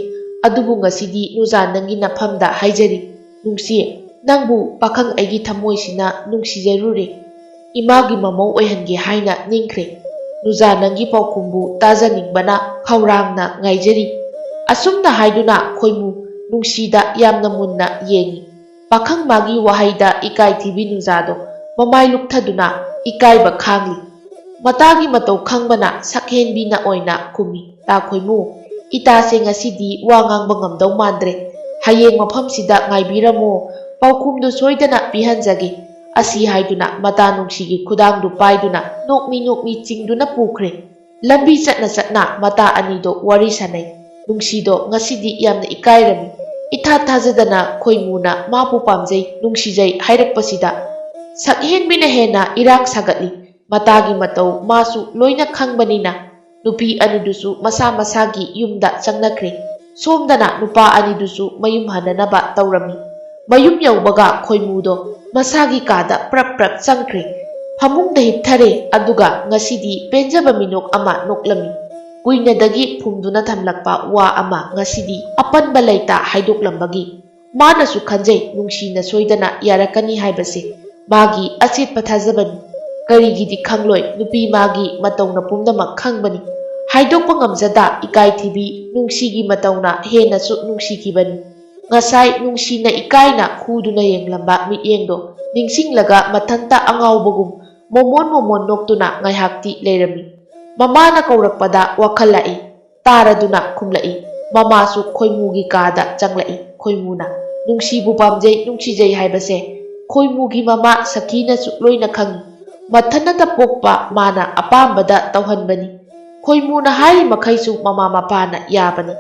ꯑꯗꯨꯕꯨ ꯉꯁꯤꯗꯤ ꯅꯨꯖꯥ ꯅꯪꯒꯤ ꯅꯐꯝꯗ ꯍꯥꯏꯖꯔꯤ꯫ ꯅꯨꯡꯁꯤ, ꯅꯪꯕꯨ ꯄꯥꯈꯪ ꯑꯩꯒꯤ ꯊꯃꯣꯏꯁꯤꯅ ꯅꯨꯡꯁꯤꯖꯔꯨꯔꯦ꯫ ꯏꯃꯥꯒꯤ ꯃꯃꯧ ꯑꯣꯏꯍꯟꯒꯦ ꯍꯥꯏꯅ ꯅꯤꯡꯈ꯭ꯔꯦ꯫ ꯅꯨꯖꯥ ꯅꯪꯒꯤ ꯄꯥꯎꯈꯨꯝꯕꯨ ꯇꯥꯖꯅꯤꯡꯕꯅ ꯈꯧꯔꯥꯡꯅ ꯉꯥꯏꯖꯔꯤ꯫ ꯑꯁꯨꯝꯅ ꯍꯥꯏꯗꯨꯅ ꯈꯣꯏꯃꯨ ꯅꯨꯡꯁꯤꯗ ꯌꯥꯝꯅ ꯃꯨꯟꯅ ꯌꯦꯡꯏ꯫ ꯄꯥꯈꯪ ꯃꯥꯒꯤ ꯋꯥꯍꯩꯗ ꯏꯀꯥꯏ ꯊꯤꯕꯤ ꯅꯨꯖꯥꯗꯣ ꯃꯃꯥꯏ ꯂꯨꯞꯊꯗꯨꯅ ꯏꯀꯥꯏꯕ ꯈꯥꯡꯂꯤ꯫ ꯃꯇꯥꯒꯤ ꯃꯇꯧ ꯈꯪꯕꯅ ꯁꯛꯍꯦꯟꯕꯤꯅ ꯑꯣꯏꯅ ꯈꯨꯝꯃꯤ, "ꯇꯥ ꯈꯣꯏꯃꯨ, ꯏꯇꯥꯁꯦ ꯉꯁꯤꯗꯤ ꯋꯥ ꯉꯥꯡꯕ ꯉꯝꯗꯧ ꯃꯥꯟꯗ꯭ꯔꯦ꯫ ꯍꯌꯦꯡ ꯃꯐꯝꯁꯤꯗ ꯉꯥꯏꯕꯤꯔꯝꯃꯣ, ꯄꯥꯎꯈꯨꯝꯗꯨ ꯁꯣꯏꯗꯅ ꯄꯤꯍꯟꯖꯒꯦ"꯫ ꯑꯁꯤ ꯍꯥꯏꯗꯨꯅ ꯃꯇꯥ ꯅꯨꯡꯁꯤꯒꯤ ꯈꯨꯗꯥꯡꯗꯨ ꯄꯥꯏꯗꯨꯅ ꯅꯣꯛꯃꯤ ꯅꯣꯛꯃꯤ ꯆꯤꯡꯗꯨꯅ ꯄꯨꯈ꯭ꯔꯦ꯫ ꯂꯝꯕꯤ ꯆꯠꯅ ꯆꯠꯅ ꯃꯇꯥ ꯑꯅꯤꯗꯣ ꯋꯥꯔꯤ ꯁꯥꯟꯅꯩ꯫ ꯅꯨꯡꯁꯤꯗꯣ ꯉꯁꯤꯗꯤ ꯌꯥꯝꯅ ꯏꯀꯥꯏꯔꯝꯃꯤ꯫ ꯏꯊꯥ ꯊꯥꯖꯗꯅ ꯈꯣꯏꯃꯨꯅ ꯃꯥꯕꯨ ꯄꯥꯝꯖꯩ, ꯅꯨꯡꯁꯤꯖꯩ ꯍꯥꯏꯔꯛꯄꯁꯤꯗ ꯁꯛꯍꯦꯟꯕꯤꯅ ꯍꯦꯟꯅ ꯏꯔꯥꯡ ꯁꯥꯒꯠꯂꯤ꯫ ꯃꯇꯥꯒꯤ ꯃꯇꯧ ꯃꯥꯁꯨ ꯂꯣꯏꯅ ꯈꯪꯕꯅꯤꯅ ꯅꯨꯄꯤ ꯑꯅꯤꯗꯨꯁꯨ ꯃꯁꯥ ꯃꯁꯥꯒꯤ ꯌꯨꯝꯗ ꯆꯪꯅꯈ꯭ꯔꯦ꯫ ꯁꯣꯝꯗꯅ ꯅꯨꯄꯥ ꯑꯅꯤꯗꯨꯁꯨ ꯃꯌꯨꯝ ꯍꯟꯅꯅꯕ ꯇꯧꯔꯝꯃꯤ꯫ ꯃꯌꯨꯝ ꯌꯧꯕꯒ ꯈꯣꯏꯃꯨꯗꯣ ꯃꯁꯥꯒꯤ ꯀꯥꯗ ꯄ꯭ꯔꯞ ꯄ꯭ꯔꯞ ꯆꯪꯈ꯭ꯔꯦ꯫ ꯐꯃꯨꯡꯗ ꯍꯤꯞꯊꯔꯦ, ꯑꯗꯨꯒ ꯉꯁꯤꯗꯤ ꯄꯦꯟꯖꯕ ꯃꯤꯅꯣꯛ ꯑꯃ ꯅꯣꯛꯂꯝꯃꯤ꯫ ꯀꯨꯏꯅꯗꯒꯤ ꯐꯨꯝꯗꯨꯅ ꯊꯝꯂꯛꯄ ꯋꯥ ꯑꯃ ꯉꯁꯤꯗꯤ ꯑꯄꯟꯕ ꯂꯩꯇ ꯍꯥꯏꯗꯣꯛꯂꯝꯕꯒꯤ ꯃꯥꯅꯁꯨ ꯈꯟꯖꯩ, ꯅꯨꯡꯁꯤꯅ ꯁꯣꯏꯗꯅ ꯌꯥꯔꯛꯀꯅꯤ ꯍꯥꯏꯕꯁꯦ ꯃꯥꯒꯤ ꯑꯆꯦꯠꯄ ꯊꯥꯖꯕꯅꯤ꯫ ꯀꯔꯤꯒꯤꯗꯤ ꯈꯪꯂꯣꯏ, ꯅꯨꯄꯤ ꯃꯥꯒꯤ ꯃꯇꯧꯅ ꯄꯨꯝꯅꯃꯛ ꯈꯪꯕꯅꯤ꯫ ꯍꯥꯏꯗꯣꯛꯄ ꯉꯝꯖꯗ ꯏꯀꯥꯏ ꯊꯤꯕꯤ ꯅꯨꯡꯁꯤꯒꯤ ꯃꯇꯧꯅ ꯍꯦꯟꯅꯁꯨ ꯅꯨꯡꯁꯤꯈꯤꯕꯅꯤ꯫ ꯉꯁꯥꯏ ꯅꯨꯡꯁꯤꯅ ꯏꯀꯥꯏꯅ ꯈꯨꯗꯨꯅ ꯌꯦꯡꯂꯝꯕ ꯃꯤꯠꯌꯦꯡꯗꯣ ꯅꯤꯡꯁꯤꯡꯂꯒ ꯃꯊꯟꯇ ꯑꯉꯥꯎꯕꯒꯨꯝ ꯃꯣꯃꯣꯟ ꯃꯣꯃꯣꯟ ꯅꯣꯛꯇꯨꯅ ꯉꯥꯏꯍꯥꯛꯇꯤ ꯂꯩꯔꯝꯃꯤ꯫ ꯃꯃꯥꯅ ꯀꯧꯔꯛꯄꯗ ꯋꯥꯈꯜ ꯂꯥꯛꯏ꯫ ꯇꯥꯔꯗꯨꯅ ꯈꯨꯝꯂꯛꯏ꯫ ꯃꯃꯥꯁꯨ ꯈꯣꯏꯃꯨꯒꯤ ꯀꯥꯗ ꯆꯪꯂꯛꯏ꯫ ꯈꯣꯏꯃꯨꯅ ꯅꯨꯡꯁꯤꯕꯨ ꯄꯥꯝꯖꯩ, ꯅꯨꯡꯁꯤꯖꯩ ꯍꯥꯏꯕꯁꯦ ꯈꯣꯏꯃꯨꯒꯤ ꯃꯃꯥ ꯁꯈꯤꯅꯁꯨ ꯂꯣꯏꯅ ꯈꯪꯏ꯫ ꯃꯊꯟꯅꯇ ꯄꯣꯛꯄ ꯃꯥꯅ ꯑꯄꯥꯝꯕꯗ ꯇꯧꯍꯟꯕꯅꯤ꯫ ꯈꯣꯏꯃꯨꯅ ꯍꯥꯏꯔꯤ ꯃꯈꯩꯁꯨ ꯃꯃꯥ ꯃꯄꯥꯅ ꯌꯥꯕꯅꯤ꯫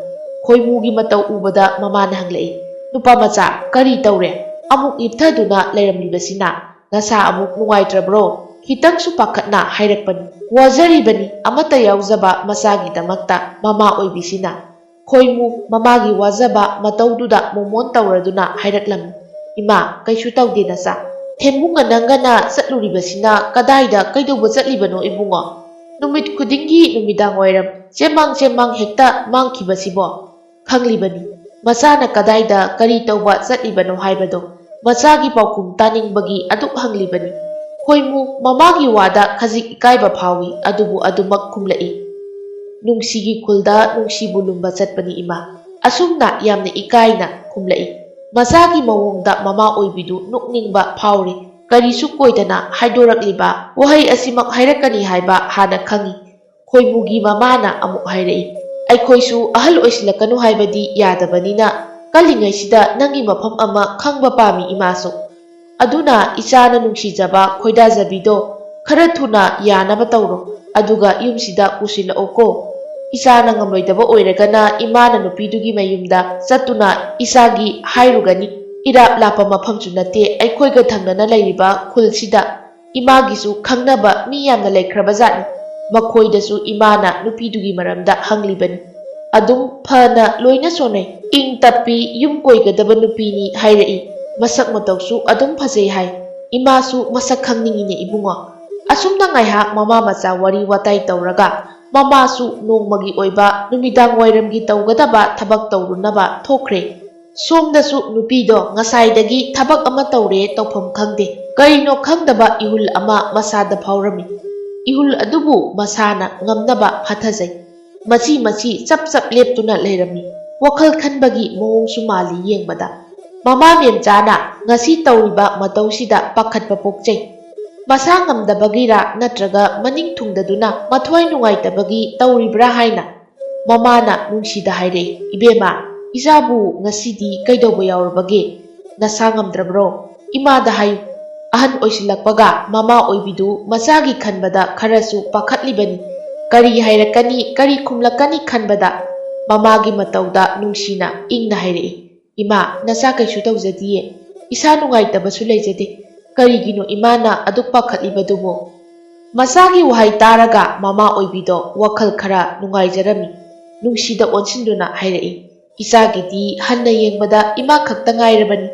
ꯈꯣꯏꯃꯨꯒꯤ ꯃꯇꯧ ꯎꯕꯗ ꯃꯃꯥꯅ ꯍꯪꯂꯛꯏ, "ꯅꯨꯄꯥ ꯃꯆꯥ, ꯀꯔꯤ ꯇꯧꯔꯦ? ꯑꯃꯨꯛ ꯍꯤꯞꯊꯗꯨꯅ ꯂꯩꯔꯝꯂꯤꯕꯁꯤꯅ? ꯅꯁꯥ ꯑꯃꯨꯛ ꯅꯨꯡꯉꯥꯏꯇ꯭ꯔꯕ꯭ꯔꯣ?" ꯈꯤꯇꯪꯁꯨ ꯄꯥꯈꯠꯅ ꯍꯥꯏꯔꯛꯄꯅꯤ꯫ "ꯋꯥꯖꯔꯤꯕꯅꯤ, ꯑꯃꯠꯇ ꯌꯥꯎꯖꯕ ꯃꯆꯥꯒꯤꯗꯃꯛꯇ", ꯃꯃꯥ ꯑꯣꯏꯕꯤꯁꯤꯅ ꯈꯣꯏꯃꯨ ꯃꯃꯥꯒꯤ ꯋꯥꯖꯕ ꯃꯇꯧꯗꯨꯗ ꯃꯣꯃꯣꯟ ꯇꯧꯔꯗꯨꯅ ꯍꯥꯏꯔꯛꯂꯝꯃꯤ꯫ "ꯏꯃꯥ, ꯀꯩꯁꯨ ꯇꯧꯗꯦ ꯅꯆꯥ꯫ "ꯊꯦꯝꯕꯨꯡꯒ ꯅꯪꯒꯅ ꯆꯠꯂꯨꯔꯤꯕꯁꯤꯅ ꯀꯗꯥꯏꯗ ꯀꯩꯗꯧꯕ ꯆꯠꯂꯤꯕꯅꯣ ꯏꯕꯨꯡꯉꯣ? ꯅꯨꯃꯤꯠ ꯈꯨꯗꯤꯡꯒꯤ ꯅꯨꯃꯤꯗꯥꯡ ꯋꯥꯏꯔꯝ ꯆꯦꯃꯥꯡ ꯆꯦꯃꯥꯡ ꯍꯦꯛꯇ ꯃꯥꯡꯈꯤꯕꯁꯤꯕꯣ?" ꯈꯪꯂꯤꯕꯅꯤ꯫ ꯃꯆꯥꯅ ꯀꯗꯥꯏꯗ ꯀꯔꯤ ꯇꯧꯕ ꯆꯠꯂꯤꯕꯅꯣ ꯍꯥꯏꯕꯗꯣ ꯃꯆꯥꯒꯤ ꯄꯥꯎꯈꯨꯝ ꯇꯥꯅꯤꯡꯕꯒꯤ ꯑꯗꯨꯛ ꯍꯪꯂꯤꯕꯅꯤ꯫ ꯈꯣꯏꯃꯨ ꯃꯃꯥꯒꯤ ꯋꯥꯗ ꯈꯖꯤꯛ ꯏꯀꯥꯏꯕ ꯐꯥꯎꯏ, ꯑꯗꯨꯕꯨ ꯑꯗꯨꯃꯛ ꯈꯨꯝꯂꯛꯏ꯫ "ꯅꯨꯡꯁꯤꯒꯤ ꯈꯨꯜꯗ ꯅꯨꯡꯁꯤꯕꯨ ꯂꯨꯝꯕ ꯆꯠꯄꯅꯤ ꯏꯃꯥ"꯫ ꯑꯁꯨꯝꯅ ꯌꯥꯝꯅ ꯏꯀꯥꯏꯅ ꯈꯨꯝꯂꯛꯏ꯫ ꯃꯆꯥꯒꯤ ꯃꯑꯣꯡꯗ ꯃꯃꯥ ꯑꯣꯏꯕꯤꯗꯨ ꯅꯣꯛꯅꯤꯡꯕ ꯐꯥꯎꯔꯤ꯫ ꯀꯔꯤꯁꯨ ꯀꯣꯏꯗꯅ ꯍꯥꯏꯗꯣꯔꯛꯂꯤꯕ ꯋꯥꯍꯩ ꯑꯁꯤꯃꯛ ꯍꯥꯏꯔꯛꯀꯅꯤ ꯍꯥꯏꯕ ꯍꯥꯟꯅ ꯈꯪꯏ꯫ ꯈꯣꯏꯃꯨꯒꯤ ꯃꯃꯥꯅ ꯑꯃꯨꯛ ꯍꯥꯏꯔꯛꯏ, "ꯑꯩꯈꯣꯏꯁꯨ ꯑꯍꯜ ꯑꯣꯏꯁꯤꯜꯂꯛꯀꯅꯨ ꯍꯥꯏꯕꯗꯤ ꯌꯥꯗꯕꯅꯤꯅ, ꯀꯜꯂꯤꯉꯩꯁꯤꯗ ꯅꯪꯒꯤ ꯃꯐꯝ ꯑꯃ ꯈꯪꯕ ꯄꯥꯝꯃꯤ ꯏꯃꯥꯁꯨ꯫ ꯑꯗꯨꯅ ꯏꯆꯥꯅ ꯅꯨꯡꯁꯤꯖꯕ ꯈꯣꯏꯗꯥꯖꯕꯤꯗꯣ ꯈꯔ ꯊꯨꯅ ꯌꯥꯅꯕ ꯇꯧꯔꯣ, ꯑꯗꯨꯒ ꯌꯨꯝꯁꯤꯗ ꯄꯨꯁꯤꯜꯂꯛꯑꯣꯀꯣ꯫ ꯏꯆꯥꯅ ꯉꯝꯂꯣꯏꯗꯕ ꯑꯣꯏꯔꯒꯅ ꯏꯃꯥꯅ ꯅꯨꯄꯤꯗꯨꯒꯤ ꯃꯌꯨꯝꯗ ꯆꯠꯇꯨꯅ ꯏꯆꯥꯒꯤ ꯍꯥꯏꯔꯨꯒꯅꯤ꯫ ꯏꯔꯥꯞ ꯂꯥꯞꯄ ꯃꯐꯝꯁꯨ ꯅꯠꯇꯦ, ꯑꯩꯈꯣꯏꯒ ꯊꯪꯅꯅ ꯂꯩꯔꯤꯕ ꯈꯨꯜꯁꯤꯗ ꯏꯃꯥꯒꯤꯁꯨ ꯈꯪꯅꯕ ꯃꯤ ꯌꯥꯝꯅ ꯂꯩꯈ꯭ꯔꯕ ꯖꯥꯠꯅꯤ꯫ ꯃꯈꯣꯏꯗꯁꯨ ꯏꯃꯥꯅ ꯅꯨꯄꯤꯗꯨꯒꯤ ꯃꯔꯝꯗ ꯍꯪꯂꯤꯕꯅꯤ꯫ ꯑꯗꯨꯝ ꯐꯅ ꯂꯣꯏꯅ ꯁꯣꯟꯅꯩ, ꯏꯪ ꯇꯞꯄꯤ, ꯌꯨꯝ ꯀꯣꯏꯒꯗꯕ ꯅꯨꯄꯤꯅꯤ ꯍꯥꯏꯔꯛꯏ꯫ ꯃꯁꯛ ꯃꯇꯧꯁꯨ ꯑꯗꯨꯝ ꯐꯖꯩ ꯍꯥꯏ꯫ ꯏꯃꯥꯁꯨ ꯃꯁꯛ ꯈꯪꯅꯤꯡꯉꯤꯅꯦ ꯏꯕꯨꯡꯉꯣ"꯫ ꯑꯁꯨꯝꯅ ꯉꯥꯏꯍꯥꯛ ꯃꯃꯥ ꯃꯆꯥ ꯋꯥꯔꯤ ꯋꯥꯇꯥꯏ ꯇꯧꯔꯒ ꯃꯃꯥꯁꯨ ꯅꯣꯡꯃꯒꯤ ꯑꯣꯏꯕ ꯅꯨꯃꯤꯗꯥꯡ ꯋꯥꯏꯔꯝꯒꯤ ꯇꯧꯒꯗꯕ ꯊꯕꯛ ꯇꯧꯔꯨꯅꯕ ꯊꯣꯛꯈ꯭ꯔꯦ꯫ ꯁꯣꯝꯗꯁꯨ ꯅꯨꯄꯤꯗꯣ ꯉꯁꯥꯏꯗꯒꯤ ꯊꯕꯛ ꯑꯃ ꯇꯧꯔꯦ ꯇꯧꯐꯝ ꯈꯪꯗꯦ꯫ ꯀꯔꯤꯅꯣ ꯈꯪꯗꯕ ꯏꯍꯨꯜ ꯑꯃ ꯃꯁꯥꯗ ꯐꯥꯎꯔꯝꯃꯤ꯫ ꯏꯍꯨꯜ ꯑꯗꯨꯕꯨ ꯃꯁꯥꯅ ꯉꯝꯅꯕ ꯐꯥꯊꯖꯩ꯫ ꯃꯆꯤ ꯃꯆꯤ ꯆꯞ ꯆꯞ ꯂꯦꯞꯇꯨꯅ ꯂꯩꯔꯝꯃꯤ꯫ ꯋꯥꯈꯜ ꯈꯟꯕꯒꯤ ꯃꯑꯣꯡꯁꯨ ꯃꯥꯜꯂꯤ ꯌꯦꯡꯕꯗ꯫ ꯃꯃꯥ ꯃꯦꯝꯆꯥꯅ ꯉꯁꯤ ꯇꯧꯔꯤꯕ ꯃꯇꯧꯁꯤꯗ ꯄꯥꯈꯠꯄ ꯄꯣꯛꯆꯩ꯫ ꯃꯁꯥ ꯉꯝꯗꯕꯒꯤꯔꯥ ꯅꯠꯇ꯭ꯔꯒ ꯃꯅꯤꯡ ꯊꯨꯡꯗꯗꯨꯅ ꯃꯊ꯭ꯋꯥꯏ ꯅꯨꯡꯉꯥꯏꯇꯕꯒꯤ ꯇꯧꯔꯤꯕ꯭ꯔꯥ ꯍꯥꯏꯅ ꯃꯃꯥꯅ ꯅꯨꯡꯁꯤꯗ ꯍꯥꯏꯔꯛꯏ, "ꯏꯕꯦꯝꯃ, ꯏꯆꯥꯕꯨ ꯉꯁꯤꯗꯤ ꯀꯩꯗꯧꯕ ꯌꯥꯎꯔꯕꯒꯦ? ꯅꯁꯥ ꯉꯝꯗ꯭ꯔꯕ꯭ꯔꯣ? ꯏꯃꯥꯗ ꯍꯥꯏꯌꯨ"꯫ ꯑꯍꯟ ꯑꯣꯏꯁꯤꯜꯂꯛꯄꯒ ꯃꯃꯥ ꯑꯣꯏꯕꯤꯗꯨ ꯃꯆꯥꯒꯤ ꯈꯟꯕꯗ ꯈꯔꯁꯨ ꯄꯥꯈꯠꯂꯤꯕꯅꯤ꯫ ꯀꯔꯤ ꯍꯥꯏꯔꯛꯀꯅꯤ, ꯀꯔꯤ ꯈꯨꯝꯂꯛꯀꯅꯤ ꯈꯟꯕꯗ ꯃꯃꯥꯒꯤ ꯃꯇꯧꯗ ꯅꯨꯡꯁꯤꯅ ꯏꯪꯅ ꯍꯥꯏꯔꯛꯏ, "ꯏꯃꯥ, ꯅꯆꯥ ꯀꯩꯁꯨ ꯇꯧꯖꯗꯤꯌꯦ꯫ ꯏꯁꯥ ꯅꯨꯡꯉꯥꯏꯇꯕꯁꯨ ꯂꯩꯖꯗꯦ꯫ ꯀꯔꯤꯒꯤꯅꯣ ꯏꯃꯥꯅ ꯑꯗꯨꯛ ꯄꯥꯈꯠꯂꯤꯕꯗꯨꯕꯨ?" ꯃꯆꯥꯒꯤ ꯋꯥꯍꯩ ꯇꯥꯔꯒ ꯃꯃꯥ ꯑꯣꯏꯕꯤꯗꯣ ꯋꯥꯈꯜ ꯈꯔ ꯅꯨꯡꯉꯥꯏꯖꯔꯝꯃꯤ꯫ ꯅꯨꯡꯁꯤꯗ ꯑꯣꯟꯁꯤꯟꯗꯨꯅ ꯍꯥꯏꯔꯛꯏ, "ꯏꯆꯥꯒꯤꯗꯤ ꯍꯟꯅ ꯌꯦꯡꯕꯗ ꯏꯃꯥ ꯈꯛꯇ ꯉꯥꯏꯔꯕꯅꯤ꯫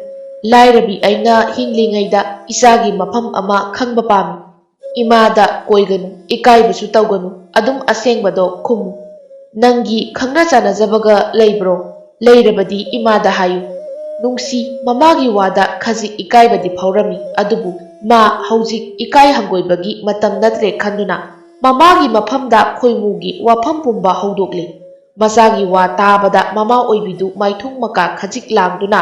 ꯂꯥꯏꯔꯕꯤ ꯑꯩꯅ ꯍꯤꯡꯂꯤꯉꯩꯗ ꯏꯆꯥꯒꯤ ꯃꯐꯝ ꯑꯃ ꯈꯪꯕ ꯄꯥꯝꯃꯤ꯫ ꯏꯃꯥꯗ ꯀꯣꯏꯒꯅꯨ, ꯏꯀꯥꯏꯕꯁꯨ ꯇꯧꯒꯅꯨ, ꯑꯗꯨꯝ ꯑꯁꯦꯡꯕꯗꯣ ꯈꯨꯝꯃꯨ꯫ ꯅꯪꯒꯤ ꯈꯪꯅ ꯆꯥꯟꯅꯖꯕꯒ ꯂꯩꯕ꯭ꯔꯣ? ꯂꯩꯔꯕꯗꯤ ꯏꯃꯥꯗ ꯍꯥꯏꯌꯨ꯫ ꯅꯨꯡꯁꯤ ꯃꯃꯥꯒꯤ ꯋꯥꯗ ꯈꯖꯤꯛ ꯏꯀꯥꯏꯕꯗꯤ ꯐꯥꯎꯔꯝꯃꯤ, ꯑꯗꯨꯕꯨ ꯃꯥ ꯍꯧꯖꯤꯛ ꯏꯀꯥꯏ ꯍꯪꯒꯣꯏꯕꯒꯤ ꯃꯇꯝ ꯅꯠꯇ꯭ꯔꯦ ꯈꯟꯗꯨꯅ ꯃꯃꯥꯒꯤ ꯃꯐꯝꯗ ꯈꯣꯏꯃꯨꯒꯤ ꯋꯥꯐꯝ ꯄꯨꯝꯕ ꯍꯧꯗꯣꯛꯂꯤ꯫ ꯃꯆꯥꯒꯤ ꯋꯥ ꯇꯥꯕꯗ ꯃꯃꯥ ꯑꯣꯏꯕꯤꯗꯨ ꯃꯥꯏꯊꯣꯡ ꯃꯀꯥ ꯈꯖꯤꯛ ꯂꯥꯡꯗꯨꯅ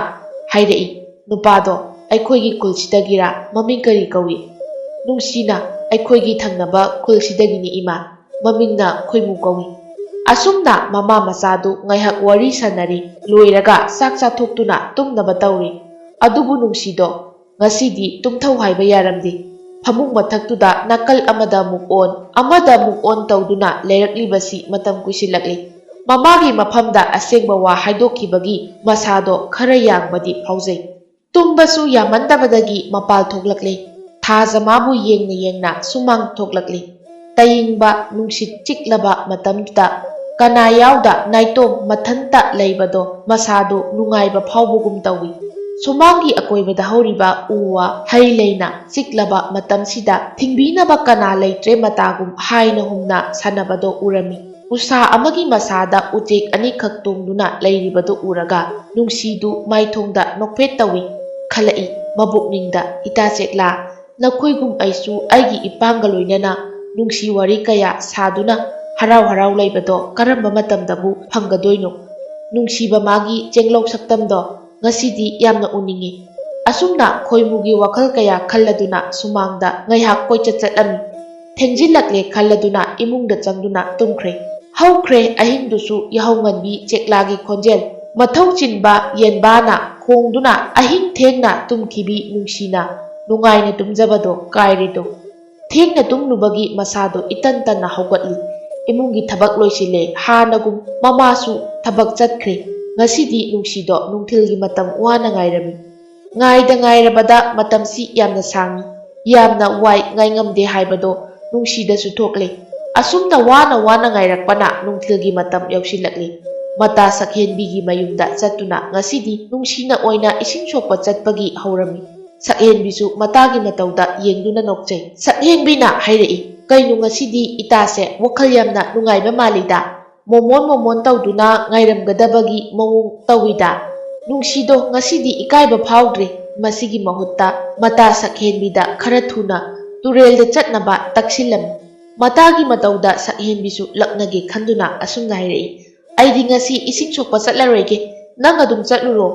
ꯍꯥꯏꯔꯛꯏ, "ꯅꯨꯄꯥꯗꯣ ꯑꯩꯈꯣꯏꯒꯤ ꯈꯨꯜꯁꯤꯗꯒꯤꯔꯥ? ꯃꯃꯤꯡ ꯀꯔꯤ ꯀꯧꯏ?" "ꯅꯨꯡꯁꯤꯅ ꯑꯩꯈꯣꯏꯒꯤ ꯊꯪꯅꯕ ꯈꯨꯜꯁꯤꯗꯒꯤꯅꯤ ꯏꯃꯥ, ꯃꯃꯤꯡꯅ ꯈꯣꯏꯃꯨ ꯀꯧꯏ"꯫ ꯑꯁꯨꯝꯅ ꯃꯃꯥ ꯃꯆꯥꯗꯨ ꯉꯥꯏꯍꯥꯛ ꯋꯥꯔꯤ ꯁꯥꯟꯅꯔꯤ, ꯂꯣꯏꯔꯒ ꯆꯥꯛ ꯆꯥꯊꯣꯛꯇꯨꯅ ꯇꯨꯝꯅꯕ ꯇꯧꯔꯤ꯫ ꯑꯗꯨꯕꯨ ꯅꯨꯡꯁꯤꯗꯣ ꯉꯁꯤꯗꯤ ꯇꯨꯝꯊꯧ ꯍꯥꯏꯕ ꯌꯥꯔꯝꯗꯦ꯫ ꯐꯃꯨꯡ ꯃꯊꯛꯇꯨꯗ ꯅꯥꯀꯜ ꯑꯃꯗ ꯑꯃꯨꯛ ꯑꯣꯟ, ꯑꯃꯗ ꯑꯃꯨꯛ ꯑꯣꯟ ꯇꯧꯗꯨꯅ ꯂꯩꯔꯛꯂꯤꯕꯁꯤ ꯃꯇꯝ ꯀꯨꯏꯁꯤꯜꯂꯛꯂꯦ꯫ ꯃꯃꯥꯒꯤ ꯃꯐꯝꯗ ꯑꯁꯦꯡꯕ ꯋꯥ ꯍꯥꯏꯗꯣꯛꯈꯤꯕꯒꯤ ꯃꯁꯥꯗꯣ ꯈꯔ ꯌꯥꯡꯕꯗꯤ ꯐꯥꯎꯖꯩ꯫ ꯇꯨꯝꯕꯁꯨ ꯌꯥꯃꯟꯗꯕꯗꯒꯤ ꯃꯄꯥꯜ ꯊꯣꯛꯂꯛꯂꯦ꯫ ꯊꯥꯖ ꯃꯥꯕꯨ ꯌꯦꯡꯅ ꯌꯦꯡꯅ ꯁꯨꯃꯥꯡ ꯊꯣꯛꯂꯛꯂꯦ꯫ ꯇꯌꯤꯡꯕ ꯅꯨꯡꯁꯤꯠ ꯆꯤꯛꯂꯕ ꯃꯇꯝꯗꯨꯗ ꯀꯅꯥ ꯌꯥꯎꯗ ꯅꯥꯏꯇꯣꯝ ꯃꯊꯟꯇ ꯂꯩꯕꯗꯣ ꯃꯁꯥꯗꯨ ꯅꯨꯡꯉꯥꯏꯕ ꯐꯥꯎꯕꯒꯨꯝ ꯇꯧꯏ꯫ ꯁꯨꯃꯥꯡꯒꯤ ꯑꯀꯣꯏꯕꯗ ꯍꯧꯔꯤꯕ ꯎ ꯋꯥ ꯍꯩ ꯂꯩꯅ ꯆꯤꯛꯂꯕ ꯃꯇꯝꯁꯤꯗ ꯊꯤꯡꯕꯤꯅꯕ ꯀꯅꯥ ꯂꯩꯇ꯭ꯔꯦ ꯃꯇꯥꯒꯨꯝ ꯍꯥꯏꯅ ꯍꯨꯝꯅ ꯁꯥꯟꯅꯕꯗꯣ ꯎꯔꯝꯃꯤ꯫ ꯎꯁꯥ ꯑꯃꯒꯤ ꯃꯁꯥꯗ ꯎꯆꯦꯛ ꯑꯅꯤꯈꯛ ꯇꯣꯡꯗꯨꯅ ꯂꯩꯔꯤꯕꯗꯨ ꯎꯔꯒ ꯅꯨꯡꯁꯤꯗꯨ ꯃꯥꯏꯊꯣꯡꯗ ꯅꯣꯛꯐꯦꯠ ꯇꯧꯏ꯫ ꯈꯜꯂꯛꯏ ꯃꯕꯨꯛꯅꯤꯡꯗ, "ꯏꯇꯥ ꯆꯦꯛꯂꯥ, ꯅꯈꯣꯏꯒꯨꯝ ꯑꯩꯁꯨ ꯑꯩꯒꯤ ꯏꯄꯥꯡꯒ ꯂꯣꯏꯅꯅ ꯅꯨꯡꯁꯤ ꯋꯥꯔꯤ ꯀꯌꯥ ꯁꯥꯗꯨꯅ ꯍꯔꯥꯎ ꯍꯔꯥꯎ ꯂꯩꯕꯗꯣ ꯀꯔꯝꯕ ꯃꯇꯝꯗꯕꯨ ꯐꯪꯒꯗꯣꯏꯅꯣ? ꯅꯨꯡꯁꯤꯕ ꯃꯥꯒꯤ ꯆꯦꯡꯂꯧ ꯁꯛꯇꯝꯗꯣ ꯉꯁꯤꯗꯤ ꯌꯥꯝꯅ ꯎꯅꯤꯡꯏ"꯫ ꯑꯁꯨꯝꯅ ꯈꯣꯏꯃꯨꯒꯤ ꯋꯥꯈꯜ ꯀꯌꯥ ꯈꯜꯂꯗꯨꯅ ꯁꯨꯃꯥꯡꯗ ꯉꯥꯏꯍꯥꯛ ꯀꯣꯏꯆꯠ ꯆꯠꯂꯝꯃꯤ꯫ ꯊꯦꯡꯖꯤꯜꯂꯛꯂꯦ ꯈꯜꯂꯗꯨꯅ ꯏꯃꯨꯡꯗ ꯆꯪꯗꯨꯅ ꯇꯨꯝꯈ꯭ꯔꯦ꯫ ꯍꯧꯈ꯭ꯔꯦ ꯑꯍꯤꯡꯗꯨꯁꯨ ꯌꯥꯍꯧꯉꯟꯕꯤ ꯆꯦꯛꯂꯥꯒꯤ ꯈꯣꯟꯖꯦꯜ꯫ ꯃꯊꯧ ꯆꯤꯟꯕ ꯌꯦꯟꯕꯥꯅ ꯈꯣꯡꯗꯨꯅ ꯑꯍꯤꯡ ꯊꯦꯡꯅ ꯇꯨꯝꯈꯤꯕꯤ ꯅꯨꯡꯁꯤꯅ ꯅꯨꯡꯉꯥꯏꯅ ꯇꯨꯝꯖꯕꯗꯣ ꯀꯥꯏꯔꯦꯗꯣ꯫ ꯊꯦꯡꯅ ꯇꯨꯝꯂꯨꯕꯒꯤ ꯃꯁꯥꯗꯣ ꯏꯇꯟ ꯇꯟꯅ ꯍꯧꯒꯠꯂꯤ꯫ ꯏꯃꯨꯡꯒꯤ ꯊꯕꯛ ꯂꯣꯏꯁꯤꯜꯂꯦ꯫ ꯍꯥꯟꯅꯒꯨꯝ ꯃꯃꯥꯁꯨ ꯊꯕꯛ ꯆꯠꯈ꯭ꯔꯦ꯫ ꯉꯁꯤꯗꯤ ꯅꯨꯡꯁꯤꯗꯣ ꯅꯨꯡꯊꯤꯜꯒꯤ ꯃꯇꯝ ꯋꯥꯅ ꯉꯥꯏꯔꯝꯃꯤ꯫ ꯉꯥꯏꯗ ꯉꯥꯏꯔꯕꯗ ꯃꯇꯝꯁꯤ ꯌꯥꯝꯅ ꯁꯥꯡꯏ꯫ ꯌꯥꯝꯅ ꯋꯥꯏ, ꯉꯥꯏꯉꯝꯗꯦ ꯍꯥꯏꯕꯗꯣ ꯅꯨꯡꯁꯤꯗꯁꯨ ꯊꯣꯛꯂꯦ꯫ ꯑꯁꯨꯝꯅ ꯋꯥꯅ ꯋꯥꯅ ꯉꯥꯏꯔꯛꯄꯅ ꯅꯨꯡꯊꯤꯜꯒꯤ ꯃꯇꯝ ꯌꯧꯁꯤꯜꯂꯛꯂꯦ꯫ ꯃꯇꯥ ꯁꯛꯍꯦꯟꯕꯤꯒꯤ ꯃꯌꯨꯝꯗ ꯆꯠꯇꯨꯅ ꯉꯁꯤꯗꯤ ꯅꯨꯡꯁꯤꯅ ꯑꯣꯏꯅ ꯏꯁꯤꯡ ꯁꯣꯛꯄ ꯆꯠꯄꯒꯤ ꯍꯧꯔꯝꯃꯤ꯫ ꯁꯛꯍꯦꯟꯕꯤꯁꯨ ꯃꯇꯥꯒꯤ ꯃꯇꯧꯗ ꯌꯦꯡꯗꯨꯅ ꯅꯣꯛꯆꯩ꯫ ꯁꯛꯍꯦꯟꯕꯤꯅ ꯍꯥꯏꯔꯛꯏ, "ꯀꯩꯅꯣ ꯉꯁꯤꯗꯤ ꯏꯇꯥꯁꯦ ꯋꯥꯈꯜ ꯌꯥꯝꯅ ꯅꯨꯡꯉꯥꯏꯕ ꯃꯥꯜꯂꯤꯗ? ꯃꯣꯃꯣꯟ ꯃꯣꯃꯣꯟ ꯇꯧꯗꯨꯅ ꯉꯥꯏꯔꯝꯒꯗꯕꯒꯤ ꯃꯑꯣꯡ ꯇꯧꯏꯗ꯫ ꯅꯨꯡꯁꯤꯗꯣ ꯉꯁꯤꯗꯤ ꯏꯀꯥꯏꯕ ꯐꯥꯎꯗ꯭ꯔꯦ꯫ ꯃꯁꯤꯒꯤ ꯃꯍꯨꯠꯇ ꯃꯇꯥ ꯁꯛꯍꯦꯟꯕꯤꯗ ꯈꯔ ꯊꯨꯅ ꯇꯨꯔꯦꯜꯗ ꯆꯠꯅꯕ ꯇꯛꯁꯤꯜꯂꯝꯃꯤ"꯫ ꯃꯇꯥꯒꯤ ꯃꯇꯧꯗ ꯁꯛꯍꯦꯟꯕꯤꯁꯨ ꯂꯛꯅꯒꯦ ꯈꯟꯗꯨꯅ ꯑꯁꯨꯝꯅ ꯍꯥꯏꯔꯛꯏ, "ꯑꯩꯗꯤ ꯉꯁꯤ ꯏꯁꯤꯡ ꯁꯣꯛꯄ ꯆꯠꯂꯔꯣꯏꯒꯦ, ꯅꯪ ꯑꯗꯨꯝ ꯆꯠꯂꯨꯔꯣ"꯫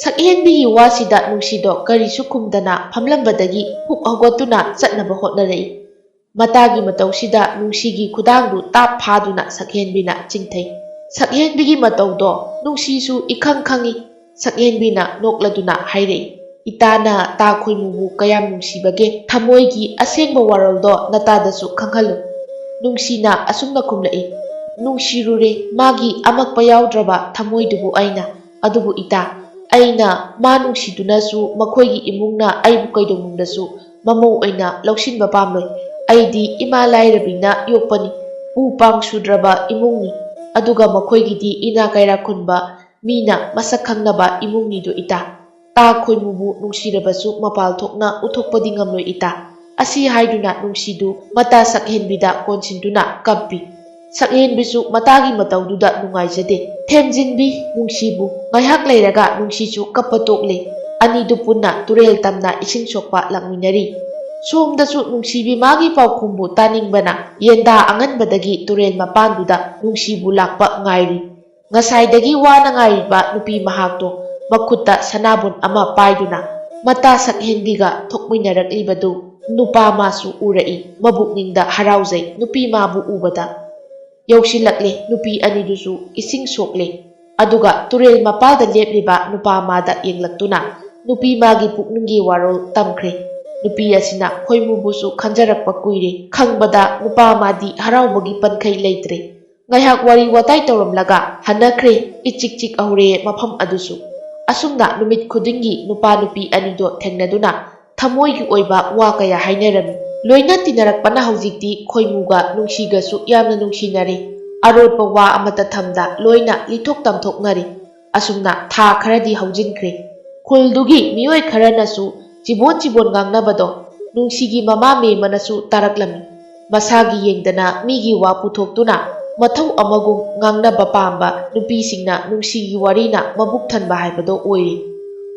ꯁꯛꯍꯦꯟꯕꯤꯒꯤ ꯋꯥꯁꯤꯗ ꯅꯨꯡꯁꯤꯗꯣ ꯀꯔꯤꯁꯨ ꯈꯨꯝꯗꯅ ꯐꯝꯂꯝꯕꯗꯒꯤ ꯍꯨꯛ ꯍꯧꯒꯠꯇꯨꯅ ꯆꯠꯅꯕ ꯍꯣꯠꯅꯔꯛꯏ꯫ ꯃꯇꯥꯒꯤ ꯃꯇꯧꯁꯤꯗ ꯅꯨꯡꯁꯤꯒꯤ ꯈꯨꯗꯥꯡꯗꯨ ꯇꯥꯞ ꯐꯥꯗꯨꯅ ꯁꯛꯍꯦꯟꯕꯤꯅ ꯆꯤꯡꯊꯩ꯫ ꯁꯛꯍꯦꯟꯕꯤꯒꯤ ꯃꯇꯧꯗꯣ ꯅꯨꯡꯁꯤꯁꯨ ꯏꯈꯪ ꯈꯪꯏ꯫ ꯁꯛꯍꯦꯟꯕꯤꯅ ꯅꯣꯛꯂꯗꯨꯅ ꯍꯥꯏꯔꯛꯏ, "ꯏꯇꯥꯅ ꯇꯥ ꯈꯣꯏꯃꯨꯕꯨ ꯀꯌꯥꯝ ꯅꯨꯡꯁꯤꯕꯒꯦ? ꯊꯃꯣꯏꯒꯤ ꯑꯁꯦꯡꯕ ꯋꯥꯔꯣꯜꯗꯣ ꯅꯇꯥꯗꯁꯨ ꯈꯪꯍꯜꯂꯨ"꯫ ꯅꯨꯡꯁꯤꯅ ꯑꯁꯨꯝꯅ ꯈꯨꯝꯂꯛꯏ, "ꯅꯨꯡꯁꯤꯔꯨꯔꯦ, ꯃꯥꯒꯤ ꯑꯃꯛꯄ ꯌꯥꯎꯗ꯭ꯔꯕ ꯊꯃꯣꯏꯗꯨꯕꯨ ꯑꯩꯅ꯫ ꯑꯗꯨꯕꯨ ꯏꯇꯥ, ꯑꯩꯅ ꯃꯥ ꯅꯨꯡꯁꯤꯗꯨꯅꯁꯨ ꯃꯈꯣꯏꯒꯤ ꯏꯃꯨꯡꯅ ꯑꯩꯕꯨ ꯀꯩꯗꯧꯅꯨꯡꯗꯁꯨ ꯃꯃꯧ ꯑꯣꯏꯅ ꯂꯧꯁꯤꯟꯕ ꯄꯥꯝꯂꯣꯏ꯫ ꯑꯩꯗꯤ ꯏꯃꯥ ꯂꯥꯏꯔꯕꯤꯅ ꯌꯣꯛꯄꯅꯤ, ꯎ ꯄꯥꯡ ꯁꯨꯗ꯭ꯔꯕ ꯏꯃꯨꯡꯅꯤ꯫ ꯑꯗꯨꯒ ꯃꯈꯣꯏꯒꯤꯗꯤ ꯏꯅꯥ ꯀꯩꯔꯥꯛ ꯈꯨꯟꯕ ꯃꯤꯅ ꯃꯁꯛ ꯈꯪꯅꯕ ꯏꯃꯨꯡꯅꯤꯗꯣ ꯏꯇꯥ꯫ ꯇꯥ ꯈꯣꯏꯃꯨꯕꯨ ꯅꯨꯡꯁꯤꯔꯕꯁꯨ ꯃꯄꯥꯜ ꯊꯣꯛꯅ ꯎꯠꯊꯣꯛꯄꯗꯤ ꯉꯝꯂꯣꯏ ꯏꯇꯥ"꯫ ꯑꯁꯤ ꯍꯥꯏꯗꯨꯅ ꯅꯨꯡꯁꯤꯗꯨ ꯃꯇꯥ ꯁꯛꯍꯦꯟꯕꯤꯗ ꯀꯣꯟꯁꯤꯟꯗꯨꯅ ꯀꯞꯄꯤ꯫ ꯁꯛꯍꯦꯟꯕꯤꯁꯨ ꯃꯇꯥꯒꯤ ꯃꯇꯧꯗꯨꯗ ꯅꯨꯡꯉꯥꯏꯖꯗꯦ꯫ ꯊꯦꯝꯖꯤꯟꯕꯤ ꯅꯨꯡꯁꯤꯕꯨ꯫ ꯉꯥꯏꯍꯥꯛ ꯂꯩꯔꯒ ꯅꯨꯡꯁꯤꯁꯨ ꯀꯞꯄ ꯇꯣꯛꯂꯦ꯫ ꯑꯅꯤꯗꯨ ꯄꯨꯟꯅ ꯇꯨꯔꯦꯜ ꯇꯝꯅ ꯏꯁꯤꯡ ꯁꯣꯛꯄ ꯂꯥꯛꯃꯤꯟꯅꯔꯤ꯫ ꯁꯣꯝꯗꯁꯨ ꯅꯨꯡꯁꯤꯕꯤ ꯃꯥꯒꯤ ꯄꯥꯎꯈꯨꯝꯕꯨ ꯇꯥꯅꯤꯡꯕꯅ ꯌꯦꯟꯗꯥ ꯑꯉꯟꯕꯗꯒꯤ ꯇꯨꯔꯦꯜ ꯃꯄꯥꯟꯗꯨꯗ ꯅꯨꯡꯁꯤꯕꯨ ꯂꯥꯛꯄ ꯉꯥꯏꯔꯤ꯫ ꯉꯁꯥꯏꯗꯒꯤ ꯋꯥꯅ ꯉꯥꯏꯔꯤꯕ ꯅꯨꯄꯤ ꯃꯍꯥꯛꯇꯣ ꯃꯈꯨꯠꯇ ꯁꯅꯥꯕꯨꯟ ꯑꯃ ꯄꯥꯏꯗꯨꯅ ꯃꯇꯥ ꯁꯛꯍꯦꯟꯕꯤꯒ ꯊꯣꯛꯃꯤꯟꯅꯔꯛꯂꯤꯕꯗꯨ ꯅꯨꯄꯥ ꯃꯥꯁꯨ ꯎꯔꯛꯏ꯫ ꯃꯕꯨꯛꯅꯤꯡꯗ ꯍꯔꯥꯎꯖꯩ ꯅꯨꯄꯤ ꯃꯥꯕꯨ ꯎꯕꯗ꯫ ꯌꯧꯁꯤꯜꯂꯛꯂꯦ꯫ ꯅꯨꯄꯤ ꯑꯅꯤꯗꯨꯁꯨ ꯏꯁꯤꯡ ꯁꯣꯛꯂꯦ꯫ ꯑꯗꯨꯒ ꯇꯨꯔꯦꯜ ꯃꯄꯥꯜꯗ ꯂꯦꯞꯂꯤꯕ ꯅꯨꯄꯥ ꯃꯥꯗ ꯌꯦꯡꯂꯛꯇꯨꯅ ꯅꯨꯄꯤ ꯃꯥꯒꯤ ꯄꯨꯛꯅꯤꯡꯒꯤ ꯋꯥꯔꯣꯜ ꯇꯝꯈ꯭ꯔꯦ꯫ ꯅꯨꯄꯤ ꯑꯁꯤꯅ ꯈꯣꯏꯃꯨꯕꯨꯁꯨ ꯈꯟꯖꯔꯛꯄ ꯀꯨꯏꯔꯦ꯫ ꯈꯪꯕꯗ ꯅꯨꯄꯥ ꯃꯥꯗꯤ ꯍꯔꯥꯎꯕꯒꯤ ꯄꯟꯈꯩ ꯂꯩꯇ꯭ꯔꯦ꯫ ꯉꯥꯏꯍꯥꯛ ꯋꯥꯔꯤ ꯋꯥꯇꯥꯏ ꯇꯧꯔꯝꯂꯒ ꯍꯟꯅꯈ꯭ꯔꯦ꯫ ꯏꯆꯤꯛ ꯆꯤꯛ ꯍꯧꯔꯦ ꯃꯐꯝ ꯑꯗꯨꯁꯨ꯫ ꯑꯁꯨꯝꯅ ꯅꯨꯃꯤꯠ ꯈꯨꯗꯤꯡꯒꯤ ꯅꯨꯄꯥ ꯅꯨꯄꯤ ꯑꯅꯤꯗꯣ ꯊꯦꯡꯅꯗꯨꯅ ꯊꯃꯣꯏꯒꯤ ꯑꯣꯏꯕ ꯋꯥ ꯀꯌꯥ ꯍꯥꯏꯅꯔꯝꯃꯤ꯫ ꯂꯣꯏꯅ ꯇꯤꯟꯅꯔꯛꯄꯅ ꯍꯧꯖꯤꯛꯇꯤ ꯈꯣꯏꯃꯨꯒ ꯅꯨꯡꯁꯤꯒꯁꯨ ꯌꯥꯝꯅ ꯅꯨꯡꯁꯤꯅꯔꯦ꯫ ꯑꯔꯣꯠꯄ ꯋꯥ ꯑꯃꯠꯇ ꯊꯝꯗ ꯂꯣꯏꯅ ꯂꯤꯊꯣꯛ ꯇꯝꯊꯣꯛꯅꯔꯤ꯫ ꯑꯁꯨꯝꯅ ꯊꯥ ꯈꯔꯗꯤ ꯍꯧꯖꯤꯟꯈ꯭ꯔꯦ꯫ ꯈꯨꯜꯗꯨꯒꯤ ꯃꯤꯑꯣꯏ ꯈꯔꯅꯁꯨ ꯆꯤꯕꯣꯟ ꯆꯤꯕꯣꯟ ꯉꯥꯡꯅꯕꯗꯣ ꯅꯨꯡꯁꯤꯒꯤ ꯃꯃꯥ ꯃꯦꯝꯃꯅꯁꯨ ꯇꯥꯔꯛꯂꯝꯃꯤ꯫ ꯃꯁꯥꯒꯤ ꯌꯦꯡꯗꯅ ꯃꯤꯒꯤ ꯋꯥ ꯄꯨꯊꯣꯛꯇꯨꯅ ꯃꯊꯧ ꯑꯃꯒꯨꯝ ꯉꯥꯡꯅꯕ ꯄꯥꯝꯕ ꯅꯨꯄꯤꯁꯤꯡꯅ ꯅꯨꯡꯁꯤꯒꯤ ꯋꯥꯔꯤꯅ ꯃꯕꯨꯛ ꯊꯟꯕ ꯍꯥꯏꯕꯗꯣ ꯑꯣꯏꯔꯤ꯫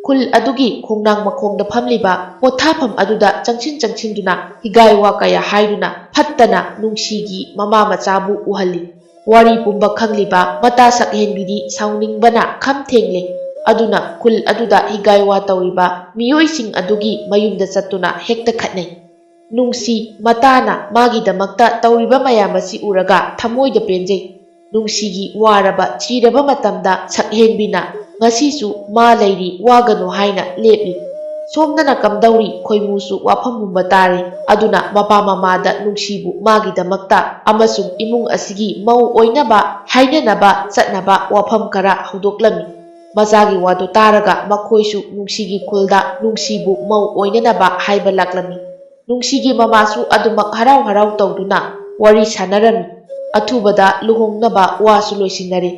ꯈꯨꯜ ꯑꯗꯨꯒꯤ ꯈꯣꯡꯅꯥꯡ ꯃꯈꯣꯡꯗ ꯐꯝꯂꯤꯕ ꯄꯣꯊꯥꯐꯝ ꯑꯗꯨꯗ ꯆꯪꯁꯤꯟ ꯆꯪꯁꯤꯟꯗꯨꯅ ꯍꯤꯒꯥꯏ ꯋꯥ ꯀꯌꯥ ꯍꯥꯏꯗꯨꯅ ꯐꯠꯇꯅ ꯅꯨꯡꯁꯤꯒꯤ ꯃꯃꯥ ꯃꯆꯥꯕꯨ ꯎꯍꯜꯂꯤ꯫ ꯋꯥꯔꯤ ꯄꯨꯝꯕ ꯈꯪꯂꯤꯕ ꯃꯇꯥ ꯁꯛꯍꯦꯟꯕꯤꯗꯤ ꯁꯥꯎꯅꯤꯡꯕꯅ ꯈꯝ ꯊꯦꯡꯂꯦ꯫ ꯑꯗꯨꯅ ꯈꯨꯜ ꯑꯗꯨꯗ ꯍꯤꯒꯥꯏ ꯋꯥ ꯇꯧꯔꯤꯕ ꯃꯤꯑꯣꯏꯁꯤꯡ ꯑꯗꯨꯒꯤ ꯃꯌꯨꯝꯗ ꯆꯠꯇꯨꯅ ꯍꯦꯛꯇ ꯈꯠꯅꯩ꯫ ꯅꯨꯡꯁꯤ ꯃꯇꯥꯅ ꯃꯥꯒꯤꯗꯃꯛꯇ ꯇꯧꯔꯤꯕ ꯃꯌꯥꯝ ꯑꯁꯤ ꯎꯔꯒ ꯊꯃꯣꯏꯗ ꯄꯦꯟꯖꯩ꯫ ꯅꯨꯡꯁꯤꯒꯤ ꯋꯥꯔꯕ ꯆꯤꯔꯕ ꯃꯇꯝꯗ ꯁꯛꯍꯦꯟꯕꯤꯅ ꯉꯁꯤꯁꯨ ꯃꯥ ꯂꯩꯔꯤ, ꯋꯥꯒꯅꯨ ꯍꯥꯏꯅ ꯂꯦꯞꯂꯤ꯫ ꯁꯣꯝꯗꯅ ꯀꯝꯗꯧꯔꯤ? ꯈꯣꯏꯃꯨꯁꯨ ꯋꯥꯐꯝ ꯄꯨꯝꯕ ꯇꯥꯔꯤ꯫ ꯑꯗꯨꯅ ꯃꯄꯥ ꯃꯃꯥꯗ ꯅꯨꯡꯁꯤꯕꯨ ꯃꯥꯒꯤꯗꯃꯛꯇ ꯑꯃꯁꯨꯡ ꯏꯃꯨꯡ ꯑꯁꯤꯒꯤ ꯃꯧ ꯑꯣꯏꯅꯕ ꯍꯥꯏꯅꯅꯕ ꯆꯠꯅꯕ ꯋꯥꯐꯝ ꯈꯔ ꯍꯧꯗꯣꯛꯂꯝꯃꯤ꯫ ꯃꯆꯥꯒꯤ ꯋꯥꯗꯨ ꯇꯥꯔꯒ ꯃꯈꯣꯏꯁꯨ ꯅꯨꯡꯁꯤꯒꯤ ꯈꯨꯜꯗ ꯅꯨꯡꯁꯤꯕꯨ ꯃꯧ ꯑꯣꯏꯅꯅꯕ ꯍꯥꯏꯕ ꯂꯥꯛꯂꯝꯃꯤ꯫ ꯅꯨꯡꯁꯤꯒꯤ ꯃꯃꯥꯁꯨ ꯑꯗꯨꯃꯛ ꯍꯔꯥꯎ ꯍꯔꯥꯎ ꯇꯧꯗꯨꯅ ꯋꯥꯔꯤ ꯁꯥꯟꯅꯔꯝꯃꯤ꯫ ꯑꯊꯨꯕꯗ ꯂꯨꯍꯣꯡꯅꯕ ꯋꯥꯁꯨ ꯂꯣꯏꯁꯤꯟꯅꯔꯦ꯫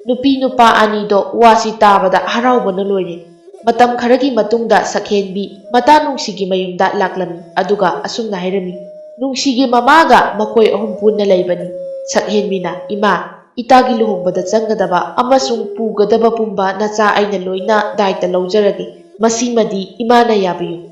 ꯅꯨꯄꯤ ꯅꯨꯄꯥ ꯑꯅꯤꯗꯣ ꯋꯥꯁꯤ ꯇꯥꯕꯗ ꯍꯔꯥꯎꯕꯅ ꯂꯣꯏꯔꯦ꯫ ꯃꯇꯝ ꯈꯔꯒꯤ ꯃꯇꯨꯡꯗ ꯁꯛꯍꯦꯟꯕꯤ ꯃꯇꯥ ꯅꯨꯡꯁꯤꯒꯤ ꯃꯌꯨꯝꯗ ꯂꯥꯛꯂꯝꯃꯤ, ꯑꯗꯨꯒ ꯑꯁꯨꯝꯅ ꯍꯥꯏꯔꯝꯃꯤ, "ꯅꯨꯡꯁꯤꯒꯤ ꯃꯃꯥꯒ ꯃꯈꯣꯏ ꯑꯍꯨꯝ ꯄꯨꯟꯅ ꯂꯩꯕꯅꯤ꯫" ꯁꯛꯍꯦꯟꯕꯤꯅ, "ꯏꯃꯥ, ꯏꯇꯥꯒꯤ ꯂꯨꯍꯣꯡꯕꯗ ꯆꯪꯒꯗꯕ ꯑꯃꯁꯨꯡ ꯄꯨꯒꯗꯕ ꯄꯨꯝꯕ ꯅꯆꯥ ꯑꯩꯅ ꯂꯣꯏꯅ ꯗꯥꯏꯇ ꯂꯧꯖꯔꯒꯦ꯫ ꯃꯁꯤꯃꯗꯤ ꯏꯃꯥꯅ ꯌꯥꯕꯤꯌꯨ꯫"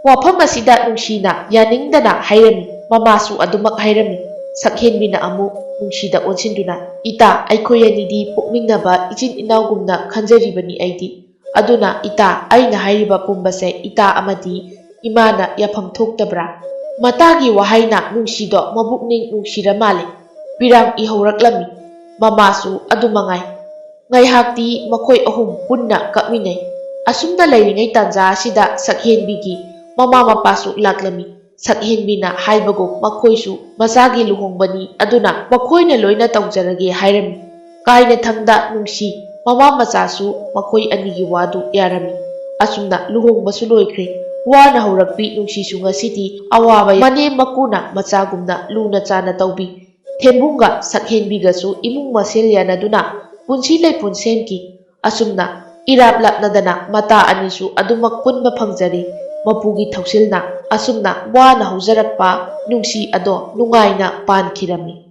ꯋꯥꯐꯝ ꯑꯁꯤꯗ ꯅꯨꯡꯁꯤꯅ ꯌꯥꯅꯤꯡꯗꯅ ꯍꯥꯏꯔꯝꯃꯤ꯫ ꯃꯃꯥꯁꯨ ꯑꯗꯨꯃꯛ ꯍꯥꯏꯔꯝꯃꯤ꯫ ꯁꯛꯍꯦꯟꯕꯤꯅ ꯑꯃꯨꯛ ꯅꯨꯡꯁꯤꯗ ꯑꯣꯟꯁꯤꯟꯗꯨꯅ, "ꯏꯇꯥ, ꯑꯩꯈꯣꯏ ꯑꯅꯤꯗꯤ ꯄꯣꯛꯃꯤꯟꯅꯕ ꯏꯆꯤꯟ ꯏꯅꯥꯎꯒꯨꯝꯅ ꯈꯟꯖꯔꯤꯕꯅꯤ ꯑꯩꯗꯤ꯫ ꯑꯗꯨꯅ ꯏꯇꯥ, ꯑꯩꯅ ꯍꯥꯏꯔꯤꯕ ꯄꯨꯝꯕꯁꯦ ꯏꯇꯥ ꯑꯃꯗꯤ ꯏꯃꯥꯅ ꯌꯥꯐꯝ ꯊꯣꯛꯇꯕ꯭ꯔꯥ?" ꯃꯇꯥꯒꯤ ꯋꯥꯍꯩꯅ ꯅꯨꯡꯁꯤꯗꯣ ꯃꯕꯨꯛꯅꯤꯡ ꯅꯨꯡꯁꯤꯔ ꯃꯥꯜꯂꯦ꯫ ꯄꯤꯔꯥꯡ ꯏꯍꯧꯔꯛꯂꯝꯃꯤ꯫ ꯃꯃꯥꯁꯨ ꯑꯗꯨ ꯃꯉꯥꯏ꯫ ꯉꯥꯏꯍꯥꯛꯇꯤ ꯃꯈꯣꯏ ꯑꯍꯨꯝ ꯄꯨꯟꯅ ꯀꯞꯃꯤꯟꯅꯩ꯫ ꯑꯁꯨꯝꯅ ꯂꯩꯔꯤꯉꯩ ꯇꯥꯟꯖꯥ ꯑꯁꯤꯗ ꯁꯛꯍꯦꯟꯕꯤꯒꯤ ꯃꯃꯥ ꯃꯄꯥꯁꯨ ꯂꯥꯛꯂꯝꯃꯤ꯫ ꯁꯛꯍꯦꯟꯕꯤꯅ ꯍꯥꯏꯕꯒꯨꯝ ꯃꯈꯣꯏꯁꯨ ꯃꯆꯥꯒꯤ ꯂꯨꯍꯣꯡꯕꯅꯤ, ꯑꯗꯨꯅ ꯃꯈꯣꯏꯅ ꯂꯣꯏꯅ ꯇꯧꯖꯔꯒꯦ ꯍꯥꯏꯔꯝꯃꯤ꯫ ꯀꯥꯏꯅꯊꯪꯗ ꯅꯨꯡꯁꯤ ꯃꯃꯥ ꯃꯆꯥꯁꯨ ꯃꯈꯣꯏ ꯑꯅꯤꯒꯤ ꯋꯥꯗꯨ ꯌꯥꯔꯝꯃꯤ꯫ ꯑꯁꯨꯝꯅ ꯂꯨꯍꯣꯡꯕꯁꯨ ꯂꯣꯏꯈ꯭ꯔꯦ꯫ ꯋꯥꯅ ꯍꯧꯔꯛꯄꯤ ꯅꯨꯡꯁꯤꯁꯨ ꯉꯁꯤꯗꯤ ꯑꯋꯥꯕ ꯃꯅꯦꯝ ꯃꯀꯨꯅ ꯃꯆꯥꯒꯨꯝꯅ ꯂꯨꯅ ꯆꯥꯅ ꯇꯧꯕꯤ꯫ ꯊꯦꯝꯕꯨꯡꯒ ꯁꯛꯍꯦꯟꯕꯤꯒꯁꯨ ꯏꯃꯨꯡ ꯃꯁꯦꯜ ꯌꯥꯅꯗꯨꯅ ꯄꯨꯟꯁꯤ ꯂꯩꯄꯨꯟ ꯁꯦꯝꯈꯤ꯫ ꯑꯁꯨꯝꯅ ꯏꯔꯥꯞ ꯂꯥꯞꯅꯗꯅ ꯃꯇꯥ ꯑꯅꯤꯁꯨ ꯑꯗꯨꯃꯛ ꯄꯨꯟꯕ ꯐꯪꯖꯔꯤ꯫ ꯃꯄꯨꯒꯤ ꯊꯧꯁꯤꯜꯅ ꯑꯁꯨꯝꯅ ꯋꯥꯅ ꯍꯧꯖꯔꯛꯄ ꯅꯨꯡꯁꯤ ꯑꯗꯣ ꯅꯨꯡꯉꯥꯏꯅ ꯄꯥꯟꯈꯤꯔꯝꯃꯤ꯫